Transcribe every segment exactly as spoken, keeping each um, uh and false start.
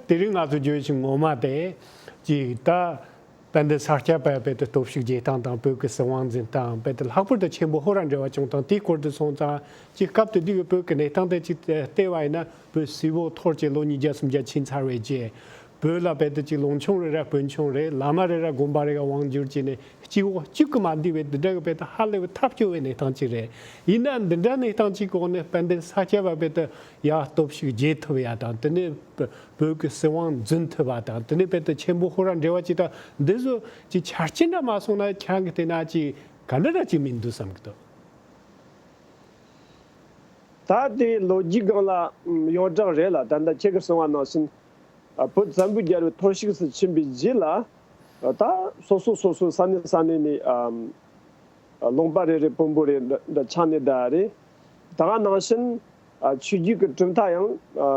དེ་རིང་ང་ཚོ་བརྗོད་ཀྱི་ངོ་མ་དེ་ཅིག་ད་དཔལ་ལྡན་ས་སྐྱ་པ་དཔེ་དེ་སྟོབས་ཤུགས་རྒྱས་སྟངས་དང་བོད་ཀྱི་སྲིད་དབང་འཛིན་སྟངས་དཔེ་དེ་ལྷག་པར་དུ་ཆེན་པོ་ཧོར་ར་འབྲེལ་བ་བྱུང་སྟངས་དེའི་སྐོར་དུ་སོང་ཙང་ཅིག་སྐབས་དེ་དུས་ཀྱི་བོད་ཀྱི་གནས་སྟངས་དེ་ཅིག་བལྟས་པ་ཡིན་ན་བོད་སིལ་བུ་ཐོར་གྱི་ལོ་ཉིས་བརྒྱ་སུམ་བརྒྱ་ཕྱིན་ཚར་བའི་རྗེས། བོད་ལ་དཔེ་དེ་ཅིག་ལུང་ཆུང་རེ་ར་དཔོན་ཆུང་རེ་བླ་མ་རེ་ར་དགོན་པ་རེ་ག་དབང་བསྒྱུར་བྱས་ནས་གཅིག་འོག་གཅིག་གི་མ་འདུས་པའི་འདི་འདྲ་གི་དཔེ་དེ་ཧ་ལས་པའི་ཐབས་སྐྱོ་བའི་གནས་སྟངས་ཅིག་རེད། ཡིན་ན་འདི་འདྲ་གནས་སྟངས་ཅིག་གི་འོག་ནས་དཔལ་ལྡན་ས་སྐྱ་པ་དཔེ་དེ་ཡར་སྟོབས་ཤུགས་རྒྱས་ཐུབ་ཡ་དང་དེ་ནས་བོད་ཀྱི་སྲིད་དབང་འཛིན་ཐུབ་པ་དང་དེ་ནས་དཔེ་དེ་ཆེན་པོ་ཧོར་ར་འབྲེལ་བ་ཅིག་དང་འདི་ཚོ་ཅིག་ཆ་རྐྱེན་འདྲ་མ་སོང་ན་ཁྱེད་རང་གི་བལྟས་ན་ཅིག་ག་འདྲ་འདྲ་ཅིག་མིན་འདུག་བསམ་གི་འདུག་ད་དེ་ལོ་རྒྱུས་སྒང་ལ་ཡོངས་གྲགས་རེད་ལ། ད་ལྟ་ཁྱེད་ཀྱིས་གསུངས་པ་ནང་བཞིན་ཨ་བོད་བཙན་པོའི་རྒྱལ་པོའི་ཐོར་ཞིག་སུ་ཕྱིན་པའི་རྗེས་ལ་ཨ་ད་སོ་སོ་སོ་སོའི་ས་གནས་ས་གནས་ནས་ཨ་ལུང་པ་རེ་རེ་དཔོན་པོ་རེ་འདྲ་འདྲ་ཆགས་ནས་བསྡད་རེད། ད་ག་ནང་བཞིན་ཨ་ཆོས་བརྒྱུད་ཀྱི་གྲུབ་མཐའ་ཡང་ཨ་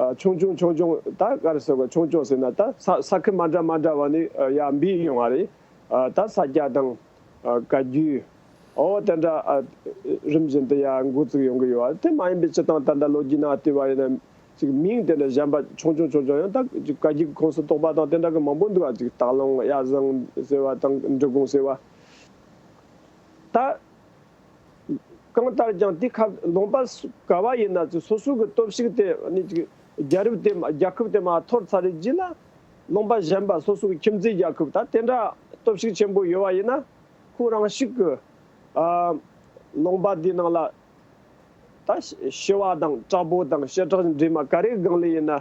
ཨ་ཆུང་ཆུང་ཆུང་ཆུང་ད་ག་རེ་ཟེར་དགོས། ཆུང་ཆུང་ཟེར་ན་ད་ས་ས་ཁུལ་མ་འདྲ་མ་འདྲ་བ་ནས་ཨ་ཡར་འབུས་ཡོང་བ་རེད། ཨ་ད་ས་སྐྱ་དང་། ཨ་བཀའ་བརྒྱུད། ཨོ་དེ་འདྲ་ཨ་རིམ་བཞིན་དུ་ཡར་འགོ་བཙུགས་ཡོང་གི་ཡོད་པ་དེ་མ་ཡིན་པའི་སྤྱིར་བཏང་ད་ལྟ་ལོ་རྒྱུས་ནང་བལྟས་པ་ཡིན་ན་ཅིག་མིང་དེ་འདྲ་གཞན་པ་ཆུང་ཆུང་ཆུང་ཆུང་ཡང་ད་ཅིག་བཀའ་བརྒྱུད་ཀྱི་ཁོངས་སུ་གཏོགས་པ་དང་དེ་འདྲ་གི་མང་པོ་འདུག་ཨ། ཅིག་སྟག་ལུང་གཡའ་བཟང་ཟེར་བ་དང་འབྲི་གུང་ཟེར་བ། ད་གང་ལྟར་ཀྱང་དེ་ཁ་ལུང་པ་ག་བ་ཡིན་ན་ཅིག་སོ་སོ་གི་སྟོབས་ཤུགས་དེ་ནི་ཅིག་རྒྱལ་རབས་དེ་རྒྱལ་ཁབ་དེ་མར་འཐོར་ཚར་རེ་རྗེས་ལ་ལུང་པ་གཞན་པ་སོ་སོ་གི་ཁྱིམ་མཚེས་རྒྱལ་ཁབ་ད་དེ་འདྲ་སྟོབས་ཤུགས་ཆེན་པོ་ཡོད་པ་ཡིན་ན། ཁོ་རང་ཤུགས་ཀྱིས་ཨ་ལུང་པ་འདིའི་ནང་ལ་ད་ཞི་བ་དང་དྲག་པོ་དང་བྱེ་བྲག་འདྲེས་མ་ག་རེའི་སྒང་ལ་ཡིན་ན་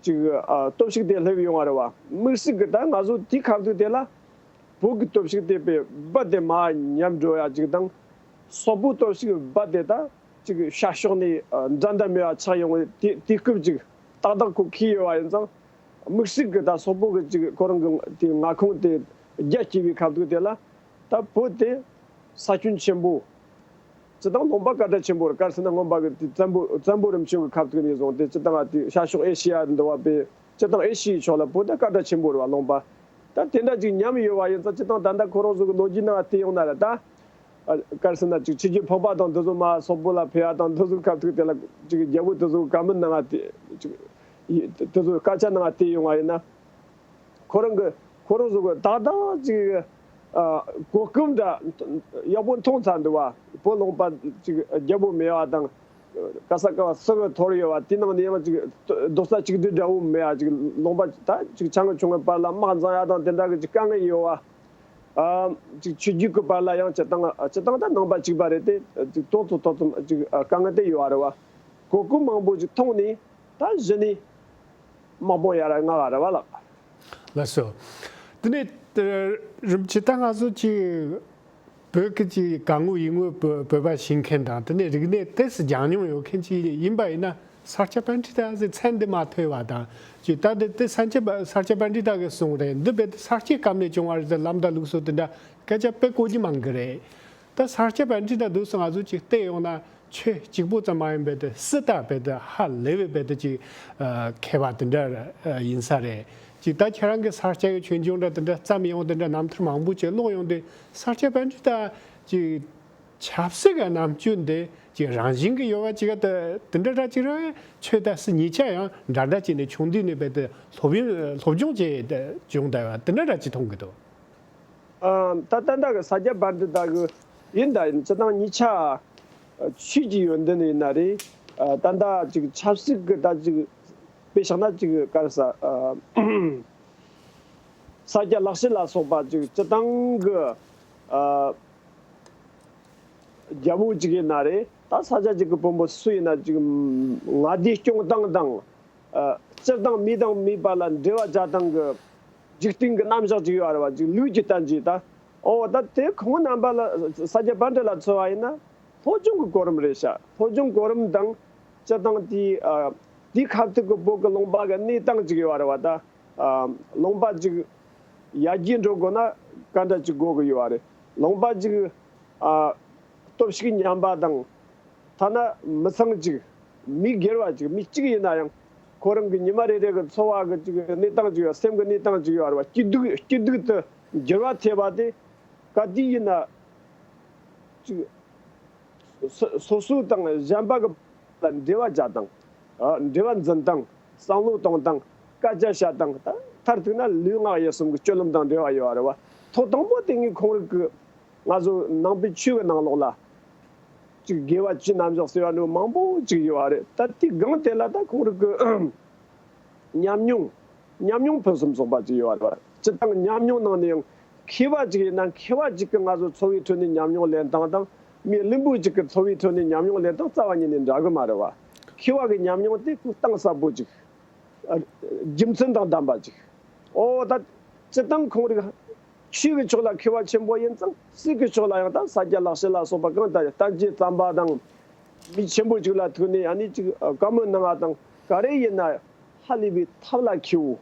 ཅིག་ཨ་སྟོབས་ཤུགས་དེ་སླེབས་ཡོང་བ་རེད་བ། དམིགས་བསལ་གྱི་ད་ང་ཚོ་དེའི་ཁ་ཐུག་དེ་ལ་བོད་ཀྱི་སྟོབས་ཤུགས་དེ་པའི་སྦུག་དེ་མར་ཉམས་འགྲོ་ཡ་ཅིག་དང་། སོག་པོའི་སྟོབས་ཤུགས་སྦུག་དེ་ད་ཅིག་ཤར་ཕྱོགས་ནས་ཨ་འགྲན་ཟླ་མེད་པ་ཆགས་ཡོང་བའི་དེ་དེ་སྐབས་ཅིག་ཏག་ཏག་ཁོ་ཁེལ་ཡོད་པ་ཡིན་ཙང་། དམིགས་བསལ་གྱི་ད་སོག་པོ་གི་ཅིག་ཁོ་རང་གི་དེ་མངའ་ཁོངས་དེ་རྒྱ་བསྐྱེད་པའི་ཁ་ཐུག་དེ་ལ་ད་བོད་དེ་ས་ཁྱོན་ཆེན་པོ། སྤྱིར་བཏང་ལུང་པ་སྐད་གྲགས་ཆེན་པོ་རེད། ག་རེ་ཟེར་ན་སྔོན་མ་གི་དེ་བཙན་པོ་བཙན་པོ་རིམ་བྱོན་གྱི་ཁ་ཐུག་ནས་བཟུང་སྟེ་སྤྱིར་བཏང་ང་དེ་ཤར་ཕྱོགས་ཨེ་ཤི་ཡ་འདི་བ་པའི་སྤྱིར་བཏང་ཨེ་ཤི་ཡའི་ཕྱོགས་ལ་བོད་ད་སྐད་གྲགས་ཆེན་པོ་རེད་བ། ལུང་པ་ད་དེ་འདྲ་ཅིག་ཉམས་ཡོད་པ་ཡིན་ཙང་སྤྱིར་བཏང་ད་ལྟ་ཁོ་རང་ཚོ་གི་ལོ་རྒྱུས་ནང་བལྟས་ཡོང་ན་རེད་ད། ཨ་ག་རེ་ཟེར་ན་ཅིག་ཆོས་བརྒྱུད་འཕགས་པ་དང་དེ་ཚོ་མར་སོག་པོ་ལ་ཕེབས་ཡ་དང་དེ་ཚོ་སྐབས་ཐུག་དེ་ལ་ཅིག་རྒྱལ་པོ་དེ་ཚོ་བཀའ་མོལ་གནང་ཡ་དེ་ཅིག་དེ་ཚོ་སྐད་ཆ་གནང་ཡ་དེ་ཡོང་བ་ཡིན་ན། ཁོ་རང་གི་ཁོ་རང་ཚོ་གི་ཏག་ཏག་ཅིག་ཨ་གོ་སྐབས་འདྲ་ཡག་པོ་མཐོང་ཚར་འདུག་བ། བོད་ལུང་པ་ཅིག་རྒྱལ་པོ་མེད་པ་དང་། ག་ས་ག་བ་སིལ་བུ་ཐོར་ཡོད་པ་དེ་ནང་ནས་ཡང་ཅིག་རྡོག་རྩ་གཅིག་སྒྲིལ་འདྲ་བོ་མེད་པ་ཅིག་ལུང་པ་ད་ཅིག་ཆུང་ངུ་ཆུང་ངུ་བར་ལ་དམག་འཛིང་ཡ་དང་དེ་འདྲ་གི་ཅིག་དཀའ་ངལ་ཡོད་པ། ཨ་ཅིག་ཆོས་བརྒྱུད་ཀྱི་བར་ལ་ཡང་སྤྱིར་བཏང་སྤྱིར་བཏང་ད་ནང་པ་གཅིག་པ་རེད་དེ་ཅིག་ཏོག་ཙམ་ཏོག་ཙམ་ཅིག་དཀའ་ངལ་དེ་ཡོད་པ་རེད་བ། གོ་སྐབས་མང་པོ་ཅིག་མཐོང་ནས་ད་གཞི་ནས་དམག་དཔུང་ཡར་མངགས་པ་རེད་བ་ལགས། ལགས་སོ། དེ་ནས་རིམ་གྱིས་ད་ང་ཚོ་ཅིག་བོད་ཀྱི་ཅིག་ག་ངོས་ཡིན་ངོས་བོད་བོད་པ་ཤེས་མཁན་དང་དེ་ནས་རིག་གནས་ཏོག་ཙམ་སྦྱངས་མྱོང་ཡོད་མཁན་ཅིག་ཡིན་པ་ཡིན་ན་ས་སྐྱ་པཎྜི་ཏ་ཟེར་མཚན་འདི་མ་ཐོས་པ་དང་ཅིག་ད་དེ་དེ་ས་སྐྱ་པ་ས་སྐྱ་པཎྜི་ཏ་གིས་གསུངས་རེད། འདི་རྦད་དེ་ས་སྐྱའི་སྐབས་ནས་བྱུང་བ་རེད་ཟེར་ལམ་དང་ལུགས་སྲོལ་དེ་འདྲ་སྐད་ཆ་དཔེ་གོ་རྒྱུ་མང་གི་རེད། ད་ས་སྐྱ་པཎྜི་ཏ་འདུག་སེ་ང་ཚོ་ཅིག་བལྟས་ཡོང་ན་ཆོས་གཅིག་པོ་ཙམ་མ་ཡིན་པའི་དེ་སྲིད་དང་རྦད་དེ་ཧ་ལས་པའི་རྦད་དེ་ཅིག་ཨ་མཁས་པ་དེ་འདྲ་ཨ་ཡིན་ས་རེད། ཅིག་ད་ཁྱེད་རང་གིས་ས་སྐྱ་གི་ཆོས་འབྱུང་འདྲ་དེ་འདྲ་བརྩམས་ཡོང་དེ་འདྲ་རྣམ་ཐར་མང་པོ་ཅིག་ཀློག་ཡོང་དུས་ས་སྐྱ་པཎྜི་ཏ་ཅིག་ཆབ་སྲིད་ཀྱི་རྣམ་དཔྱོད་འདི་ཅིག་རང་བཞིན་གྱི་ཡོད་པ་ཅིག་ག་དེ་དེ་འདྲ་འདྲ་ཅིག་རེད། ཆོས་དང་སྲིད་གཉིས་ཆ་ཡང་འདྲ་འདྲ་ཅིག་ནས་ཆུང་དུས་ནས་རྦད་དེ་སློབ་ཡོན་སློབ་སྦྱོང་བྱས་ཏེ་བྱུང་བསྡད་པ་དེ་འདྲ་འདྲ་ཅིག་མཐོང་གི་འདུག་ཨ་ད་ད་ལྟ་གི་ས་སྐྱ་པཎྜི་ཏ་གི་ཡིན་ད་ཡིན་སྤྱིར་བཏང་གཉིས་ཆ་ཆོས་ཀྱི་ཡོན་ཏན་ཡིན་ན་རེད། ཨ་ད་ལྟ་ཅིག་ཆབ་སྲིད་ཀྱི་ད་ཅིག་དཔེ་བཞག་ན་ཅིག་ག་རེ་ཟ་ཨ་ས་སྐྱ་ལེགས་བཤད་ལ་སོགས་པ་ཅིག་སྤྱིར་བཏང་གི་ཨ་རྒྱལ་པོ་ཅིག་ཡིན་ན་རེད། ད་ས་སྐྱ་ཅིག་གི་བོན་པོ་སུ་ཡིན་ན་ཅིག་མངའ་སྡེ་སྐྱོང་སྟངས་དང་། ཨ་སྤྱིར་བཏང་མི་དང་མི་བར་ལ་འབྲེལ་བ་བྱ་སྟངས་ཀྱི་འཇིག་རྟེན་གྱི་རྣམ་གཞག་ཅིག་ཡོད་རེད་བ། ཅིག་ལུས་ཀྱི་བསྟན་བཅོས་ད། ཨོ་ད་དེ་ཁོང་རྣམ་པ་ལ་ས་སྐྱ་པཎྜི་ཏ་ལ་མཚོན་པ་ཡིན་ན་སློབ་སྦྱོང་གི་གོ་རིམ་རེད་ཤག་སློབ་སྦྱོང་གོ་རིམ་དང་སྤྱིར་བཏང་དེའི་ཨ་དེའི་ཁ་ཐུག་གི་བོད་ཀྱི་ལུང་པ་གི་གནས་སྟངས་ཅིག་ཡོད་རེད་བ། ད་ཨ་ལུང་པ་ཅིག་ཡར་རྒྱས་འགྲོ་དགོས་ན་ག་འདྲ་ཅིག་དགོས་ཀྱི་ཡོད་རེད། ལུང་པ་ཅིག་ཨ་སྟོབས་ཤུགས་ཉམས་པ་དང་། ཐ་ན་མི་ཚང་གཅིག་མི་སྒེར་བ་གཅིག་མི་གཅིག་ཡིན་ན་ཡང་ཁོ་རང་གི་ཉི་མ་རེ་རེ་གི་འཚོ་བ་གི་ཅིག་གནས་སྟངས་ཅིག་ཡོད། སེམས་ཀྱི་གནས་སྟངས་ཅིག་ཡོད་རེད་བ། སྐྱིད་སྡུག་སྐྱིད་སྡུག་ཏུ་འགྱུར་བ་ཐེབས་པ་དེ་ག་དུས་ཡིན་ན་ཅིག་སོ་སོ་སོ་དང་གཞན་པ་གི་ལ་འབྲེལ་བ་བྱ་སྟངས། ཨ་འབྲེལ་བ་འཛིན་སྟངས། བསམ་བློ་གཏོང་སྟངས། སྐད་ཆ་བཤད་སྟངས་ད་མཐར་ཐུག་ན་ལུས་ངག་ཡིད་གསུམ་གྱི་སྤྱོད་ལམ་དང་འབྲེལ་བ་ཡོད་རེད་བ། ཐོག་དང་པོ་དེ་ངས་ཁོང་རང་གི་ང་ཚོ་ནང་པའི་ཆོས་ཀྱི་ནང་ལོགས་ལ་ཅིག་དགེ་བ་བཅུ་རྣམ་གཞག་ཟེར་བ་ནི་མང་པོ་ཅིག་ཡོད་རེད། ད་དེའི་སྒང་དེ་ལ་ད་ཁོང་རང་གི་ཉམས་མྱོང་། ཉམས་མྱོང་ཕུན་སུམ་ཚོགས་པ་ཅིག་ཡོད་རེད་བ། སྤྱིར་བཏང་ཉམས་མྱོང་ནང་ནས་ཡང་མཁས་པ་ཅིག་ཡིན་ན་མཁས་པ་ཅིག་གི་ང་ཚོ་འཚོ་བའི་ཁྲོད་ནས་ཉམས་མྱོང་ལེན་སྟངས་དང་། མི་བླུན་པོ་ཅིག་གི་འཚོ་བའི་ཁྲོད་ནས་ཉམས་མྱོང་ལེན་སྟངས་རྩ་བ་ཉིད་ནས་འདྲ་གི་མ་རེད་བ། མཁས་པ་གི་ཉམས་མྱོང་དེ་ཁོ་གཏིང་ཟབ་པོ་ཅིག་རྒྱུ་མཚན་དང་ལྡན་པ་ཅིག་ཨོ་ད་སྤྱིར་བཏང་ཁོང་རིག་ཆོས་ཀྱི་ཕྱོགས་ལ་མཁས་པ་ཆེན་པོ་ཡིན་ཙང་སྲིད་ཀྱི་ཕྱོགས་ལ་ཡང་ད་ས་སྐྱ་ལེགས་བཤད་ལ་སོགས་པ་གང་ལྟར་བསྟན་བཅོས་བརྩམས་པ་དང་། མི་ཆེན་པོ་ཅིག་ལ་ཐུག་ནས་ཨ་ནི་ཅིག་བཀའ་མོལ་གནང་བ་དང་ག་རེ་ཡིན་ན་ཧ་ལས་པའི་ཐབས་ལ་མཁས་པོ།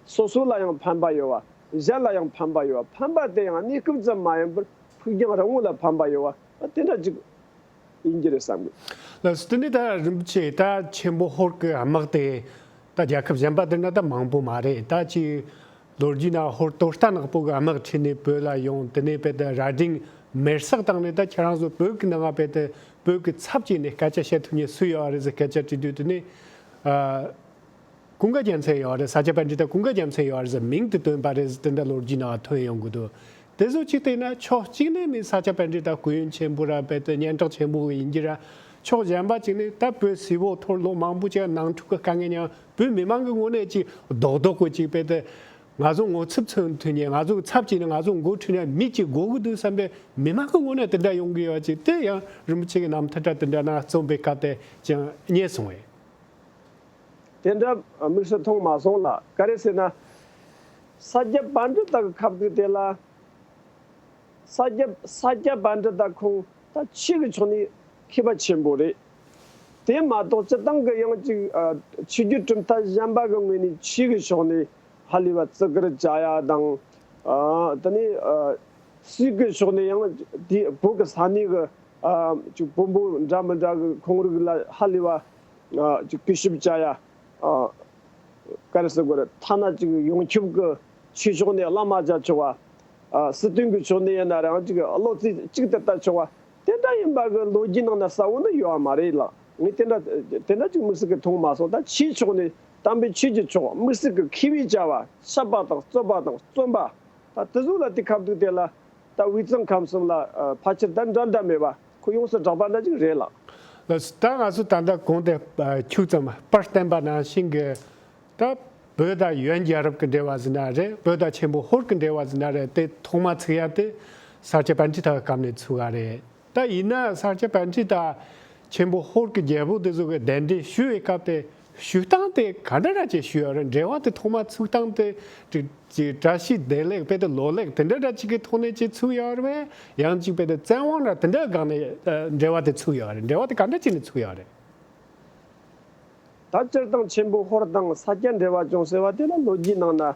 སོ་སོ་ལ་ཡང་ཕན་པ་ཡོད་པ། གཞན་ལ་ཡང་ཕན་པ་ཡོད་པ། ཕན་པ་དེ་ཡང་གནས་སྐབས་ཙམ་མ་ཡིན་པར་ཕུགས་རྒྱང་རིང་བོ་ལ་ཕན་པ་ཡོད་པ་དེ་འདྲ་ཅིག་ཡིན་གྱི་རེད་བསམ་གི། ལགས་སོ། དེ་ནས་ད་རིན་པོ་ཆེ་ད་ཆེན་པོ་ཧོར་གྱི་དམག་དེ་ད་རྒྱལ་ཁབ་གཞན་པ་དེ་འདྲ་ད་མང་པོ་མ་རེད། ད་ཅིག་ལོ་རྒྱུས་ནང་ཧོར་ཏོ་རྟ་ནག་པོ་གི་དམག་ཁྲིད་ནས་བོད་ལ་ཡོང་། དེ་ནས་བོད་དུ་རྭ་སྒྲེང་མེར་སྲེག་བཏང་ནས་ད་ཁྱེད་རང་ཚོ་བོད་ཀྱི་ནང་ང་བོད་དུ་བོད་ཀྱི་ཚབ་བྱས་ནས་སྐད་ཆ་བཤད་ཐུབ་མཁན་སུ་ཡོད་རེད་ཟེར་སྐད་ཆ་དྲིས་དུས་དེ་ནས་ཨ། ཀུན་དགའ་རྒྱལ་མཚན་ཡོད་རེད། ས་སྐྱ་པཎྜི་ཏ་ཀུན་དགའ་རྒྱལ་མཚན་ཡོད་རེད་ཟེར་མིང་དེ་བཏོན་པ་རེད་ཟེར་དེ་འདྲ་ལོ་རྒྱུས་ནང་ཐོན་ཡོང་གི་འདུག་དེ་ཚོ་གཅིག་བལྟས་ན་ཕྱོགས་གཅིག་ནས་ནི་ས་སྐྱ་པཎྜི་ཏ་སྐུ་ཡོན་ཆེན་པོ་ར་བོད་དུ་སྙན་གྲགས་ཆེན་པོ་ཡིན་གྱི་ར། ཕྱོགས་གཞན་པ་གཅིག་ནས་ད་བོད་སིལ་བུ་ཐོར་ལོ་མང་པོ་ཅིག་ནང་འཁྲུག་གི་དཀའ་ངལ་མྱངས། བོད་མི་མང་གི་ངོས་ནས་ཅིག་རྡོག་རྡོག་གི་ཅིག་བོད་དུ་ང་ཚོ་ངོ་ཚབ་མཚོན་ཐུབ་མཁན། ང་ཚོ་ཚབ་བྱས་ནས་ང་ཚོ་མགོ་ཁྲིད་ན་མི་གཅིག་དགོས་ཀྱི་འདུག་བསམ་པའི་མི་མང་གི་ངོས་ནས་དེ་འདྲ་ཡོང་གི་ཡོད་ཅིག་དེ་ཡང་རིན་པོ་ཆེ་གི་རྣམ་ཐར་འདྲ་དེ་འདྲ་ནང་རྩོམ་པའི་སྐབས་དེ་ཅང་རྙེད་སོང་བས། དེ་འདྲ་དམིགས་སུ་མཐོང་མ་སོང་ལ། ག་རེ་ཟེར་ན། ས་སྐྱ་པཎྜི་ཏ་གི་ཁ་ཐུག་དེ་ལ། ས་སྐྱ་ས་སྐྱ་པཎྜི་ཏ་ཁོང་ད་ཆོས་ཀྱི་ཕྱོགས་ནས་མཁས་པ་ཆེན་པོ་རེད། དེ་མ་གཏོགས་སྤྱིར་བཏང་གི་ཡང་ཅིག་ཨ། ཆོས་བརྒྱུད་གྲུབ་མཐའ་གཞན་པ་གི་ངོས་ནས་ཆོས་ཀྱི་ཕྱོགས་ནས་ཧ་ལས་པ་བརྩི་བཀུར་བྱ་ཡ་དང་། ཨ། དེ་ནས་ཨ། སྲིད་ཀྱི་ཕྱོགས་ནས་ཡང་དེ་བོད་ཀྱི་ས་གནས་ཀྱི་ཨ། ཅིག་བོན་པོ་འདྲ་མི་འདྲ་གི་ཁོང་རིགས་ལ་ཧ་ལས་པ། ཨ། ཅིག་གུས་ཞབས་བྱ་ཡ། ཨ། ག་རེ་ཟེར་དགོས་རེད། ཐ་ན་ཅིག་ཡོངས་ཁྱབ་ཀྱི་ཆོས་ཕྱོགས་ནས་བླ་མ་བྱ་ཆོག་པ། ཨ། སྲིད་དོན་གྱི་ཕྱོགས་ནས་ཡིན་ན་རང་ཅིག་བློ་རྩེ་གཅིག་ཏུ་ལྟ་ཆོག་པ་དེ་འདྲ་ཡིན་པ་གི་ལོ་རྒྱུས་ནང་ན་གསལ་བོ་ནི་ཡོད་པ་མ་རེད་ལགས། ངས་དེ་འདྲ་དེ་འདྲ་ཅིག་དམིགས་བསལ་གྱི་མཐོང་མ་སོང་། ད་ཆོས་ཕྱོགས་ནས་དམ་པའི་ཆོས་ཀྱི་ཕྱོགས་དམིགས་བསལ་གྱི་མཁས་པའི་བྱ་བ་འཆད་པ་དང་རྩོད་པ་དང་རྩོམ་པ། ད་དེ་ཚོ་ལ་དེ་ཁ་ཐུག་དེ་ལ། ད་དབུས་གཙང་ཁམས་གསུམ་ལ་ཨ། ཕལ་ཆེར་ད་འདྲ་འདྲ་མེད་པ་ཁོ་ཡོངས་སུ་གྲགས་པ་འདྲ་ཅིག་རེད་ལགས། ལགས་སོ། ད་ང་ཚོ་ད་ལྟ་གོང་དེ་ཨ། ཁྱུག་ཙམ་པར་བསྟན་པ་ནང་བཞིན་གྱི་ད་བོད་དང་ཡོན་རྒྱལ་རབས་ཀྱི་འབྲེལ་བ་ཟེར་ན་རེད། བོད་དང་ཆེན་པོ་ཧོར་གྱི་འབྲེལ་བ་ཟེར་ན་རེད། དེ་ཐོག་མ་ཚུགས་ཡ་དེ་ས་སྐྱ་པཎྜི་ཏ་གི་སྐབས་ནས་ཚུགས་ཡ་རེད། ད་ཡིན་ན་ས་སྐྱ་པཎྜི་ཏ་ཆེན་པོ་ཧོར་གྱི་རྒྱལ་པོ་དེ་ཚོ་གི་གདན་འདྲེན་ཞུ་བའི་སྐབས་དེ་ཞུ་སྟངས་དེ་ག་འདྲ་འདྲ་ཅིག་ཞུས་ཡོད་རེད། འབྲེལ་བ་དེ་ཐོག་མ་ཚུགས་སྟངས་དེ་ཅིག་ཅིག་བཀྲ་ཤིས་བདེ་ལེགས་དཔེ་དེ་ལོ་ལེགས་དེ་འདྲ་འདྲ་ཅིག་གི་ཐོག་ནས་ཅིག་ཚུགས་ཡོད་རེད་པས། ཡང་ཅིག་དཔེ་དེ་བཙན་དབང་ར་དེ་འདྲ་སྒང་ནས་ཨ། འབྲེལ་བ་དེ་ཚུགས་ཡོད་རེད། འབྲེལ་བ་དེ་ག་འདྲ་ཅིག་ནས་ཚུགས་ཡོད་རེད། ད་སྤྱིར་བཏང་ཆེན་པོ་ཧོར་དང་ས་སྐྱ་འབྲེལ་བ་བྱུང་ཟེར་བ་དེ་ལ་ལོ་རྒྱུས་ནང་ན་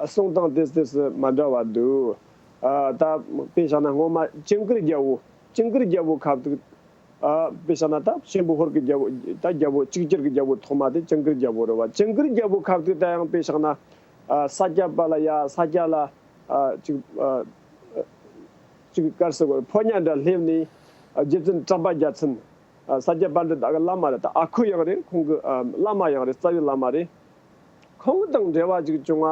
གསུང་སྟངས་དེ་དེ་སུ་མ་འདྲ་བ་འདུག་ཨ། ད་དཔེ་བཞག་ན་སྔོན་མ་ཇིང་གུར་རྒྱལ་པོ། ཇིང་གུར་རྒྱལ་པོ་ཁ་ཐུག་ཨ། དཔེ་བཞག་ན་ད་ཆེན་པོ་ཧོར་གྱི་རྒྱལ་པོ། ད་རྒྱལ་པོ་གཅིག་གྱུར་གྱི་རྒྱལ་པོ་ཐོག་མ་དེ་ཇིང་གུར་རྒྱལ་པོ་རེད་བ། ཇིང་གུར་རྒྱལ་པོ་ཁ་ཐུག་ད་ཡང་དཔེ་བཞག་ན་ཨ། ས་སྐྱ་པ་ལ་ཡ་ས་སྐྱ་ལ་ཨ། ཅིག་ཨ། ཅིག་ག་རེ་ཟེར་དགོས་རེད། ཕོ་ཉ་འདྲ་སླེབས་ནས་ཨ། རྗེ་བཙུན་གྲགས་པ་རྒྱལ་མཚན། ཨ། ས་སྐྱ་པཎྜི་ཏ་གི་བླ་མ་རེད། ད་ཨ་ཁུ་ཡང་རེད། ཁོང་གི་ཨ། བླ་མ་ཡང་རེད། རྩ་བའི་བླ་མ་རེད། ཁོང་དང་འབྲེལ་བ་ཅིག་བྱུང་བ།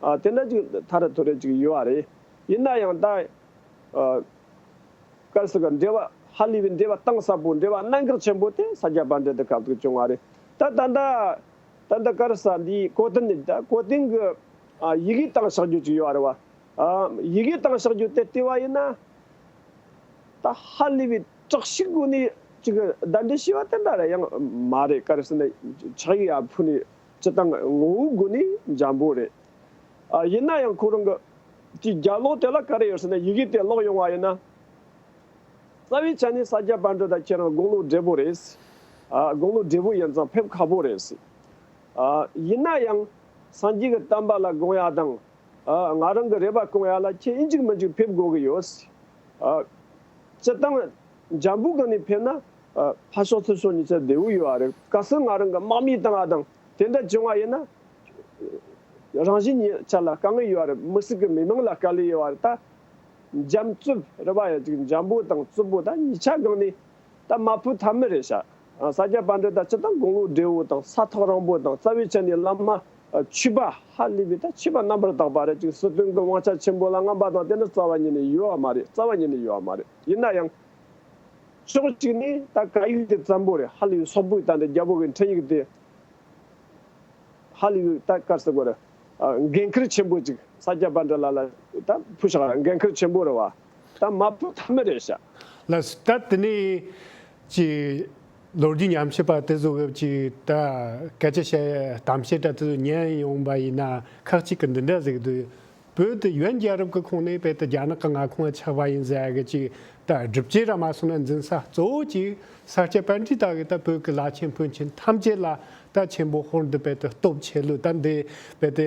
ཨ། དེ་འདྲ་ཅིག་ཐ་རེ་ཐོ་རེ་ཅིག་ཡོད་པ་རེད། ཡིན་ན་ཡང་ད་ཨ། ག་རེ་ཟེར་ག་འབྲེལ་བ་ཧ་ལས་པའི་འབྲེལ་བ་གཏིང་ཟབ་པོ། འབྲེལ་བ་གནད་འགག་ཆེན་པོ་དེ་ས་སྐྱ་པཎྜི་ཏ་ཁ་ཐུག་བྱུང་བ་རེད། ད་ད་ལྟ་ད་ལྟ་ག་རེ་ཟེར། འདིའི་གོ་དོན་ནི། ད་གོ་དོན་གྱི་ཨ། ཡི་གེ་བཏང་བཞག་རྒྱུ་ཅིག་ཡོད་པ་རེད་བ། ཨ། ཡི་གེ་བཏང་བཞག་རྒྱུ་དེ་བལྟས་པ་ཡིན་ན། ད་ཧ་ལས་པའི་དྲག་ཤུགས་སྒོ་ནས་ཅིག་གདན་འདྲེན་བྱས་པ་དེ་འདྲ་ར་ཡང་མ་རེད། ག་རེ་ཟེར་ན་ཕྱག་ཡིག་ཡར་ཕུལ་ནས་སྤྱིར་བཏང་ངོ་བོའི་སྒོ་ནས་འཇམ་པོ་རེད། ཨ། ཡིན་ན་ཡང་ཁོ་རང་གི་དེའི་རྒྱབ་ལོགས་དེ་ལ་ག་རེ་ཡོད་ཟེར་ན། ཡི་གེ་དེ་ཀློག་ཡོང་བ་ཡིན་ན། རྩ་བའི་ཆ་ནས་ས་སྐྱ་པཎྜི་ཏ་ཁྱེད་རང་དགུང་ལོ་བགྲེས་པོ་རེད། ཨ། དགུང་ལོ་བགྲེས་པོ་ཡིན་ཙང་ཕེབས་ཁག་པོ་རེད། ཨ། ཡིན་ན་ཡང་སངས་རྒྱས་ཀྱི་བསྟན་པ་ལ་དགོངས་ཡ་དང་། ཨ། ང་རང་གི་རེ་བ་སྐོང་ཡ་ལ་ཁྱེད་ཨིན་ཅིག་མིན་ཅིག་ཕེབས་དགོས་ཀྱི་ཡོད། ཨ། སྤྱིར་བཏང་འཇམ་པོའི་སྒང་ནས་ཕེབས་ན། ཨ། ཕར་ཕྱོགས་ཚུར་ཕྱོགས་གཉིས་ཆ་བདེ་བོ་ཡོད་པ་རེད། གལ་སྲིད་ང་རང་གི་དམག་མི་བཏང་བ་དང་དེ་འདྲ་བྱུང་བ་ཡིན་ན། རང་གཞན་གཉིས་ཆ་ལ་དཀའ་ངལ་ཡོད་པ་རེད། མི་སེར་གྱི་མི་མང་ལ་དཀའ་ལས་ཡོད་པ་རེད། ད་འཇམ་རྩུབ་རེད་པ་ཡ། ཅིག་འཇམ་པོ་དང་རྩུབ་པོ་ད་གཉིས་ཆ་སྒང་ནས་ད་མ་ཕུད་ཐབས་མེད་རེད་ཤག་ཨ། ས་སྐྱ་པཎྜི་ཏ་སྤྱིར་བཏང་དགུང་ལོ་བགྲེས་པོ་དང་ས་ཐག་རིང་པོ་དང་རྩ་བའི་ཆ་ནས་བླ་མ་ ཆོས་པ་ཧ་ལས་པའི་ད་ཆོས་པ་རྣམ་པར་དག་པ་རེད། ཅིག་སྲིད་དོན་གྱི་དབང་ཆ་ཆེན་པོ་ལ་རྔམ་པ་དང་དེ་འདྲ་རྩ་བ་ཉིད་ནས་ཡོད་པ་མ་རེད། རྩ་བ་ཉིད་ནས་ཡོད་པ་མ་རེད། ཡིན་ན་ཡང་ཕྱོགས་གཅིག་ནས་ད་བཀའ་ཡིག་དེ་བཙན་པོ་རེད། ཧ་ལས་པའི་སོག་པོའི་ད་འདི་རྒྱལ་པོ་གི་འཕྲིན་ཡིག་དེ་ཧ་ལས་པའི་ད་ག་རེ་ཟེར་དགོས་རེད། འགན་ཁུར་ཆེན་པོ་ཅིག་ས་སྐྱ་པཎྜི་ཏ་ལ་ད་ཕུལ་བཞག་རེད། འགན་ཁུར་ཆེན་པོ་རེད་བ། ད་མ་ཕུལ་ཐབས་མེད་རེད་ཤག་ལགས་སོ། ད་དེ་ནས་ཅིག་ལོ་རྒྱུས་ཉམས་ཞིབ་པ་དེ་ཚོ་གི་ཅིག་ད་སྐད་ཆ་བཤད་གཏམ་བཤད་འདྲ་དེ་ཚོ་ཉན་ཡོང་པ་ཡིན་ན་ཁག་ཅིག་གི་འདི་འདྲ་ཟེར་གི་འདུག་བོད་དེ་ཡོན་རྒྱལ་རབས་ཀྱི་ཁོངས་ནས་བོད་དེ་རྒྱ་ནག་གི་མངའ་ཁོངས་ཆགས་པ་ཡིན་ཟེར་གི་ཅིག་ད་སྒྲུབ་བྱེད་ར་མ་སོང་ན་འཛིན་ས་གཙོ་བོ་ཅིག་ས་སྐྱ་པཎྜི་ཏ་གི་ད་བོད་ཀྱི་བླ་ཆེན་དཔོན་ཆེན་ཐམས་ཅད་ལ་ད་ཆེན་པོ་ཧོར་འདི་བོད་དེ་སྟོབས་ཆེ་ལོས། ད་འདི་བོད་དེ་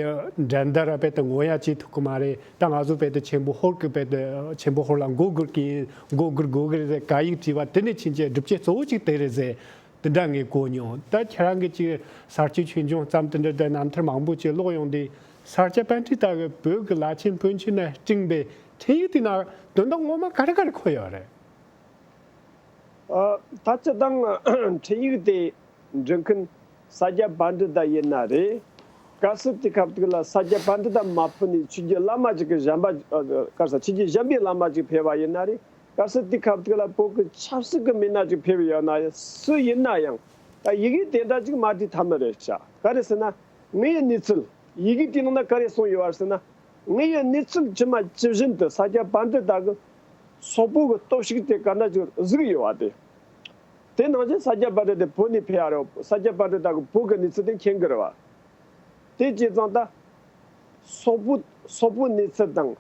འགྲན་ཟླ་ར་བོད་དེ་ངོ་ཡ་བྱེད་ཐུབ་གི་མ་རེད། ད་ང་ཚོ་བོད་དེ་ཆེན་པོ་ཧོར་གི་བོད་དེ་ཆེན་པོ་ཧོར་ལ་མགོ་སྒུར་གི་ཡིན། མགོ་སྒུར་དགོས་གི་རེད་ཟེར་བཀའ་ཡིག་བྲིས་པ་དེ་ནས་ཕྱིན་ཆད་སྒྲུབ་བྱེད་གཙོ་བོ་ཅིག་དེ་རེད་ཟེར། དེ་འདྲ་ངས་གོ་མྱོང་། ད་ཁྱེད་རང་གིས་ཅིག་ས་སྐྱའི་ཆོས་འབྱུང་ཙམ་དེ་འདྲ་དེ་རྣམ་ཐར་མང་པོ་ཅིག་ཀློག་ཡོང་དུས་ས་སྐྱ་པཎྜི་ཏ་གིས་བོད་ཀྱི་བླ་ཆེན་དཔོན་ཆེན་ལ་སྤྲིངས་པའི་འཕྲིན་ཡིག་དེ་ན་དོན་དག་ངོ་མ་ག་རེ་ག་རེ་འཁོད་ཡོད་རེད། ཨ། ད་སྤྱིར་བཏང་འཕྲིན་ཡིག་དེ་འབྲི་མཁན་ས་སྐྱ་པཎྜི་ཏ་ཡིན་ན་རེད། གལ་སྲིད་དེ་སྐབས་དེ་ལ་ས་སྐྱ་པཎྜི་ཏ་མ་ཕུལ་ནས་ཆོས་བརྒྱུད་བླ་མ་ཅིག་གི་གཞན་པ་ཨ་ག་རེ་ཟེར་ཆོས་བརྒྱུད་གཞན་པའི་བླ་མ་ཅིག་ཕེབས་པ་ཡིན་ན་རེད། གལ་སྲིད་དེ་སྐབས་དེ་ལ་བོད་ཀྱི་ཆབ་སྲིད་ཀྱི་མི་སྣ་ཅིག་ཕེབས་ཡོད་ན་ཡང་སུ་ཡིན་ན་ཡང་ད་ཡི་གེ་དེ་འདྲ་ཅིག་མ་བྲིས་ཐབས་མེད་རེད་ཤག་ག་རེ་ཟེར་ན་དངོས་ཡོད་གནས་ཚུལ་ཡི་གེ་དེའི་ནང་ན་ག་རེ་གསུངས་ཡོད་པ་ཟེར་ན། དངོས་ཡོད་གནས་ཚུལ་ཇི་མ་ཇི་བཞིན་དུ་ས་སྐྱ་པཎྜི་ཏ་གིས་སོག་པོ་གི་སྟོབས་ཤུགས་དེ་ག་འདྲ་ཅིག་གཟིགས་ཡོད་པ་དེ། དེ་ནང་བཞིན་ས་སྐྱ་པཎྜི་ཏ་བོད་ནས་ཕེབས་ཡ་རེད། ས་སྐྱ་པཎྜི་ཏ་གིས་བོད་ཀྱི་གནས་ཚུལ་དེ་མཁྱེན་གི་རེད་བ། དེ་བྱས་ཙང་ད་སོག་པོ་སོག་པོའི་གནས་ཚུལ་དང་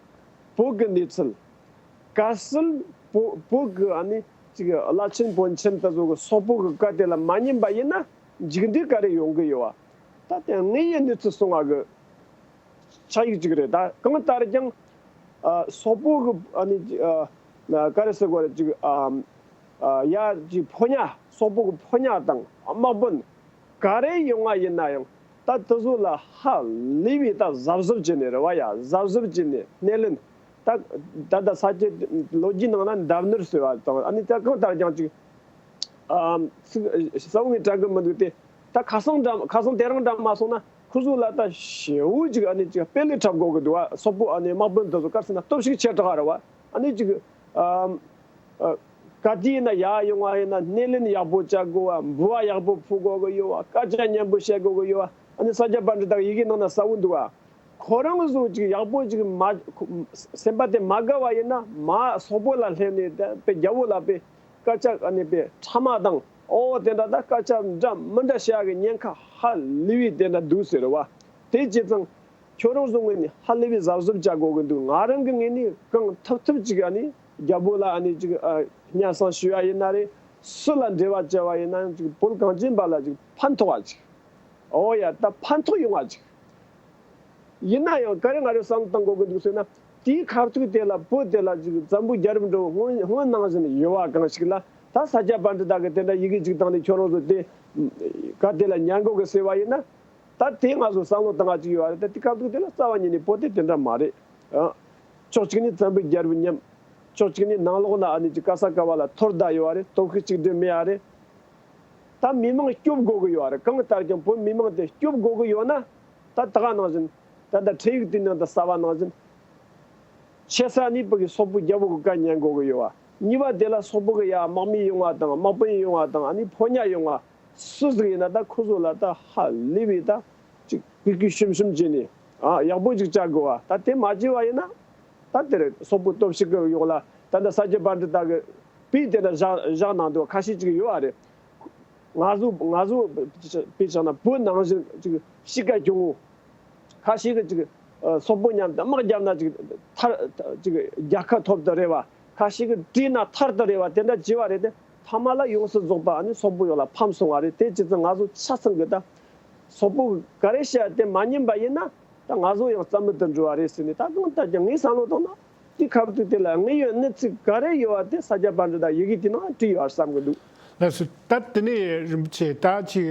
བོད་ཀྱི་གནས་ཚུལ། གལ་སྲིད་བོད་བོད་ཀྱི་ཨ་ནི་ཅིག་བླ་ཆེན་དཔོན་ཆེན་དེ་ཚོ་གིས་སོག་པོ་གི་བཀའ་དེ་ལ་མ་ཉན་པ་ཡིན་ན་མཇུག་འབྲས་ག་རེ་ཡོང་གི་ཡོད་བ། ད་དེ་དངོས་ཡོད་གནས་ཚུལ་གསུང་བ་གི་ཕྱག་ཡིག་ཅིག་རེད། ད་གང་ལྟར་ཀྱང་ཨ་སོག་པོ་གི་ཨ་ནི་ཨ་ག་རེ་ཟེར་དགོས་རེད། ཅིག་ཨ་ཨ་ཡ་ཅིག་ཕོ་ཉ་སོག་པོ་གི་ཕོ་ཉ་དང་དམག་དཔོན་ག་རེ་ཡོང་བ་ཡིན་ན་ཡང་ད་དེ་ཚོ་ལ་ཧ་ལས་པའི་ད་གཟབ་གཟབ་བྱས་ནས་རེད་བ། ཡ་གཟབ་གཟབ་བྱས་ནས་སྣེ་ལེན། ད་ད་ད་ས་སྐྱའི་ལོ་རྒྱུས་ནང་ན་འདབས་ནུར་ཟེར་བ་དང་ཨ་ནི་ད་གང་ལྟར་ཀྱང་ཅིག་ཨ་ཚིག་གསལ་བོ་ངས་དྲན་གི་མི་འདུག་སྟེ། ད་ཁ་སང་འདྲ་ཁ་སང་དེ་རིང་འདྲ་མ་སོང་ན་ཁོ་ཚོ་ལ་ད་ཞེ་བོ་ཅིག་ཨ་ནི་ཅིག་དཔེ་ལས་འཁྲབ་དགོས་གི་འདུག་བ། སོག་པོ་ཨ་ནི་དམག་དཔོན་དེ་ཚོ་ག་རེ་ཟེར་ན་སྟོབས་ཤུགས་ཆེ་དྲགས་རེད་བ། ཨ་ནི་ཅིག་ཨ་ཨ་ག་དུས་ཡིན་ན་ཡར་ཡོང་བ་ཡིན་ན་སྣེ་ལེན་ཡག་པོ་བྱ་དགོས་བ། འབུལ་བ་ཡག་པོ་ཕུལ་དགོས་གི་ཡོད་བ། སྐད་ཆ་སྙན་པོ་བཤད་དགོས་གི་ཡོད་བ། ཨ་ནི་ས་སྐྱ་པཎྜི་ཏ་ཡི་གེ་ནང་ན་གསལ་བོ་འདུག་བ། ཁོ་རང་ཚོ་ཅིག་ཡག་པོ་ཅིག་མ་སེམས་པ་དེ་མ་དགའ་བ་ཡིན་ན་མ་སོག་པོ་ལ་སླེབས་ནས་དེ་དཔེ་རྒྱལ་པོ་ལ་དཔེ་སྐད་ཆ་ཨ་ནི་དཔེ་ཕྲ་མ་དང་ཨོ་དེ་འདྲ་ད་སྐད་ཆ་འདྲ་མི་འདྲ་བཤད་གི་ཉེན་ཁ་ཧ་ལས་པའི་དེ་འདྲ་འདུག་ཟེར་བ། དེ་བྱས་ཙང་ཁྱོད་རང་ཚོ་ངོས་ནས་ཧ་ལས་པའི་གཟབ་གཟབ་བྱ་དགོས་གི་འདུག་ང་རང་གི་ངོས་ནས་གང་ཐུབ་ཐུབ་ཅིག་ཨ་ནི་རྒྱལ་པོ་ལ་ཨ་ནི་ཅིག་ཨ་སྙན་སེང་ཞུ་ཡ་ཡིན་ན་རེད། སུ་ལ་འབྲེལ་བ་བྱས་པ་ཡིན་ན་ཡང་ཅིག་བོད་གངས་ཅན་པ་ལ་ཅིག་ཕན་ཐོགས་པ་ཅིག་ཨོ་ཡ་ད་ཕན་ཐོགས་ཡོང་བ་ཅིག་ཡིན་ན་ཡང་ག་རེ་ང་རང་བསམ་བློ་གཏོང་དགོས་ཀྱི་འདུག་ཟེར་ན། དེའི་ཁ་ཐུག་དེ་ལ་བོད་དེ་ལ་ཅིག་བཙན་པོའི་རྒྱལ་རབས་འགྲོ་སྔོན་སྔོན་ནང་བཞིན་ཡོད་པ་གང་ཞིག་ལ་ད་ས་སྐྱ་པཎྜི་ཏ་གི་དེ་འདྲ་ཡི་གེ་ཅིག་བཏང་ནས་ཁྱོད་རང་ཚོ་དེ་ག་དེ་ལ་ཉན་དགོས་ཀྱི་ཟེར་བ་ཡིན་ན། ད་དེ་ང་ཚོ་བསམ་བློ་བཏང་ང་ཅིག་ཡོད་རེད། ད་དེ་སྐབས་དུས་དེ་ལ་རྩ་བ་ཉིད་ནས་བོད་དེ་དེ་འདྲ་མ་རེད། ཨ། ཕྱོགས་གཅིག་ནས་བཙན་པོའི་རྒྱལ་པོ་མཉམ། ཕྱོགས་གཅིག་ནས་ནང་ལོགས་ན་ཨ་ནི་ཅིག་ག་ས་ག་བ་ལ་འཐོར་བསྡད་ཡོད་རེད། སྟོབས་ཤུགས་གཅིག་སྒྲིལ་མེད་ཡ་རེད། ད་མི་མང་སྐྱོབ་དགོས་ཀྱི་ཡོད་རེད། གང་ལྟར་ཀྱང་བོད་མི་མང་དེ་སྐྱོབ་དགོས་ཀྱི་ཡོད་ན། ད་ད་ག་ནང་བཞིན། ད་ལྟ་འཕྲིན་ཡིག་དེའི་ནང་དུ་གསལ་བ་ནང་བཞིན། ཆེ་ས་ནས་བོད་ཀྱི་སོག་པོའི་རྒྱལ་པོ་གི་བཀའ་ཉན་དགོས་ཀྱི་ཡོད་པ། གཉིས་པ་དེ་ལ་སོག་པོ་གི་ཡ་དམག་མི་ཡོང་བ་དང་དམག་དཔོན་ཡོང་བ་དང་ཨ་ནི་ཕོ་ཉ་ཡོང་བ་སུ་ཟིག་ཡིན་ན་ད་ཁོ་ཚོ་ལ་ད་ཧ་ལས་པའི་ད་ཅིག་གུས་གུས་ཞུམ་ཞུམ་བྱས་ནས་ཨ་ཡག་པོ་ཅིག་བྱ་དགོས་པ། ད་དེ་མ་བྱས་པ་ཡིན་ན་ད་དེར་སོག་པོ་སྟོབས་ཤུགས་ཀྱི་འོག་ལ་ད་ལྟ་ས་སྐྱ་པཎྜི་ཏ་གི་པའི་དེ་འདྲ་བཞག་བཞག་གནང་འདུག་ཁ་ཤས་ཅིག་ཡོད་པ་རེད། ང་ཚོ་ང་ཚོ་དཔེ་བཞག་ན་བོད་ནང་བཞིན་ཅིག་གཤིས་ཀ་གྱོང་པོ། ཁ་ཤས་ཀྱིས་ཅིག་ཨ་སོག་པོ་མཉམ་དུ་དམག་བརྒྱབ་ན་ཅིག་མཐར་ཅིག་རྒྱལ་ཁ་ཐོབ་ཏུ་རེ་བ། ཁ་ཤས་ཀྱིས་བྲོས་ན་ཐར་དུ་རེ་བ་དེ་འདྲ་བྱས་པ་རེད་དེ། མཐའ་མ་ལ་ཡོངས་སུ་རྫོགས་པ་ཨ་ནི་སོག་པོ་ཡོངས་ལ་ཕམ་སོང་བ་རེད། དེ་བྱས་ཙང་ང་ཚོ་ཆ་ཚང་གི་ད་སོག་པོ་ག་རེ་བཤད་དེ་མ་ཉན་པ་ཡིན་ན་ད་ང་ཚོ་ཡང་རྩ་མེད་དུ་འགྲོ་བ་རེད་ཟེར་ནས། ད་གང་ལྟར་ཀྱང་ངའི་བསམ་བློ་བཏང་ན་དེའི་ཁ་ཐུག་དེ་ལ་དངོས་ཡོད་གནས་ཚུལ་ག་རེ་ཡོད་པ་དེ་ས་སྐྱ་པཎྜི་ཏ་ཡི་གེ་དེའི་ནང་བྲིས་ཡོད་པ་བསམ་གི་འདུག་ལགས་སོ། ད་དེ་ནས་རིན་པོ་ཆེ་ད་ཅིག་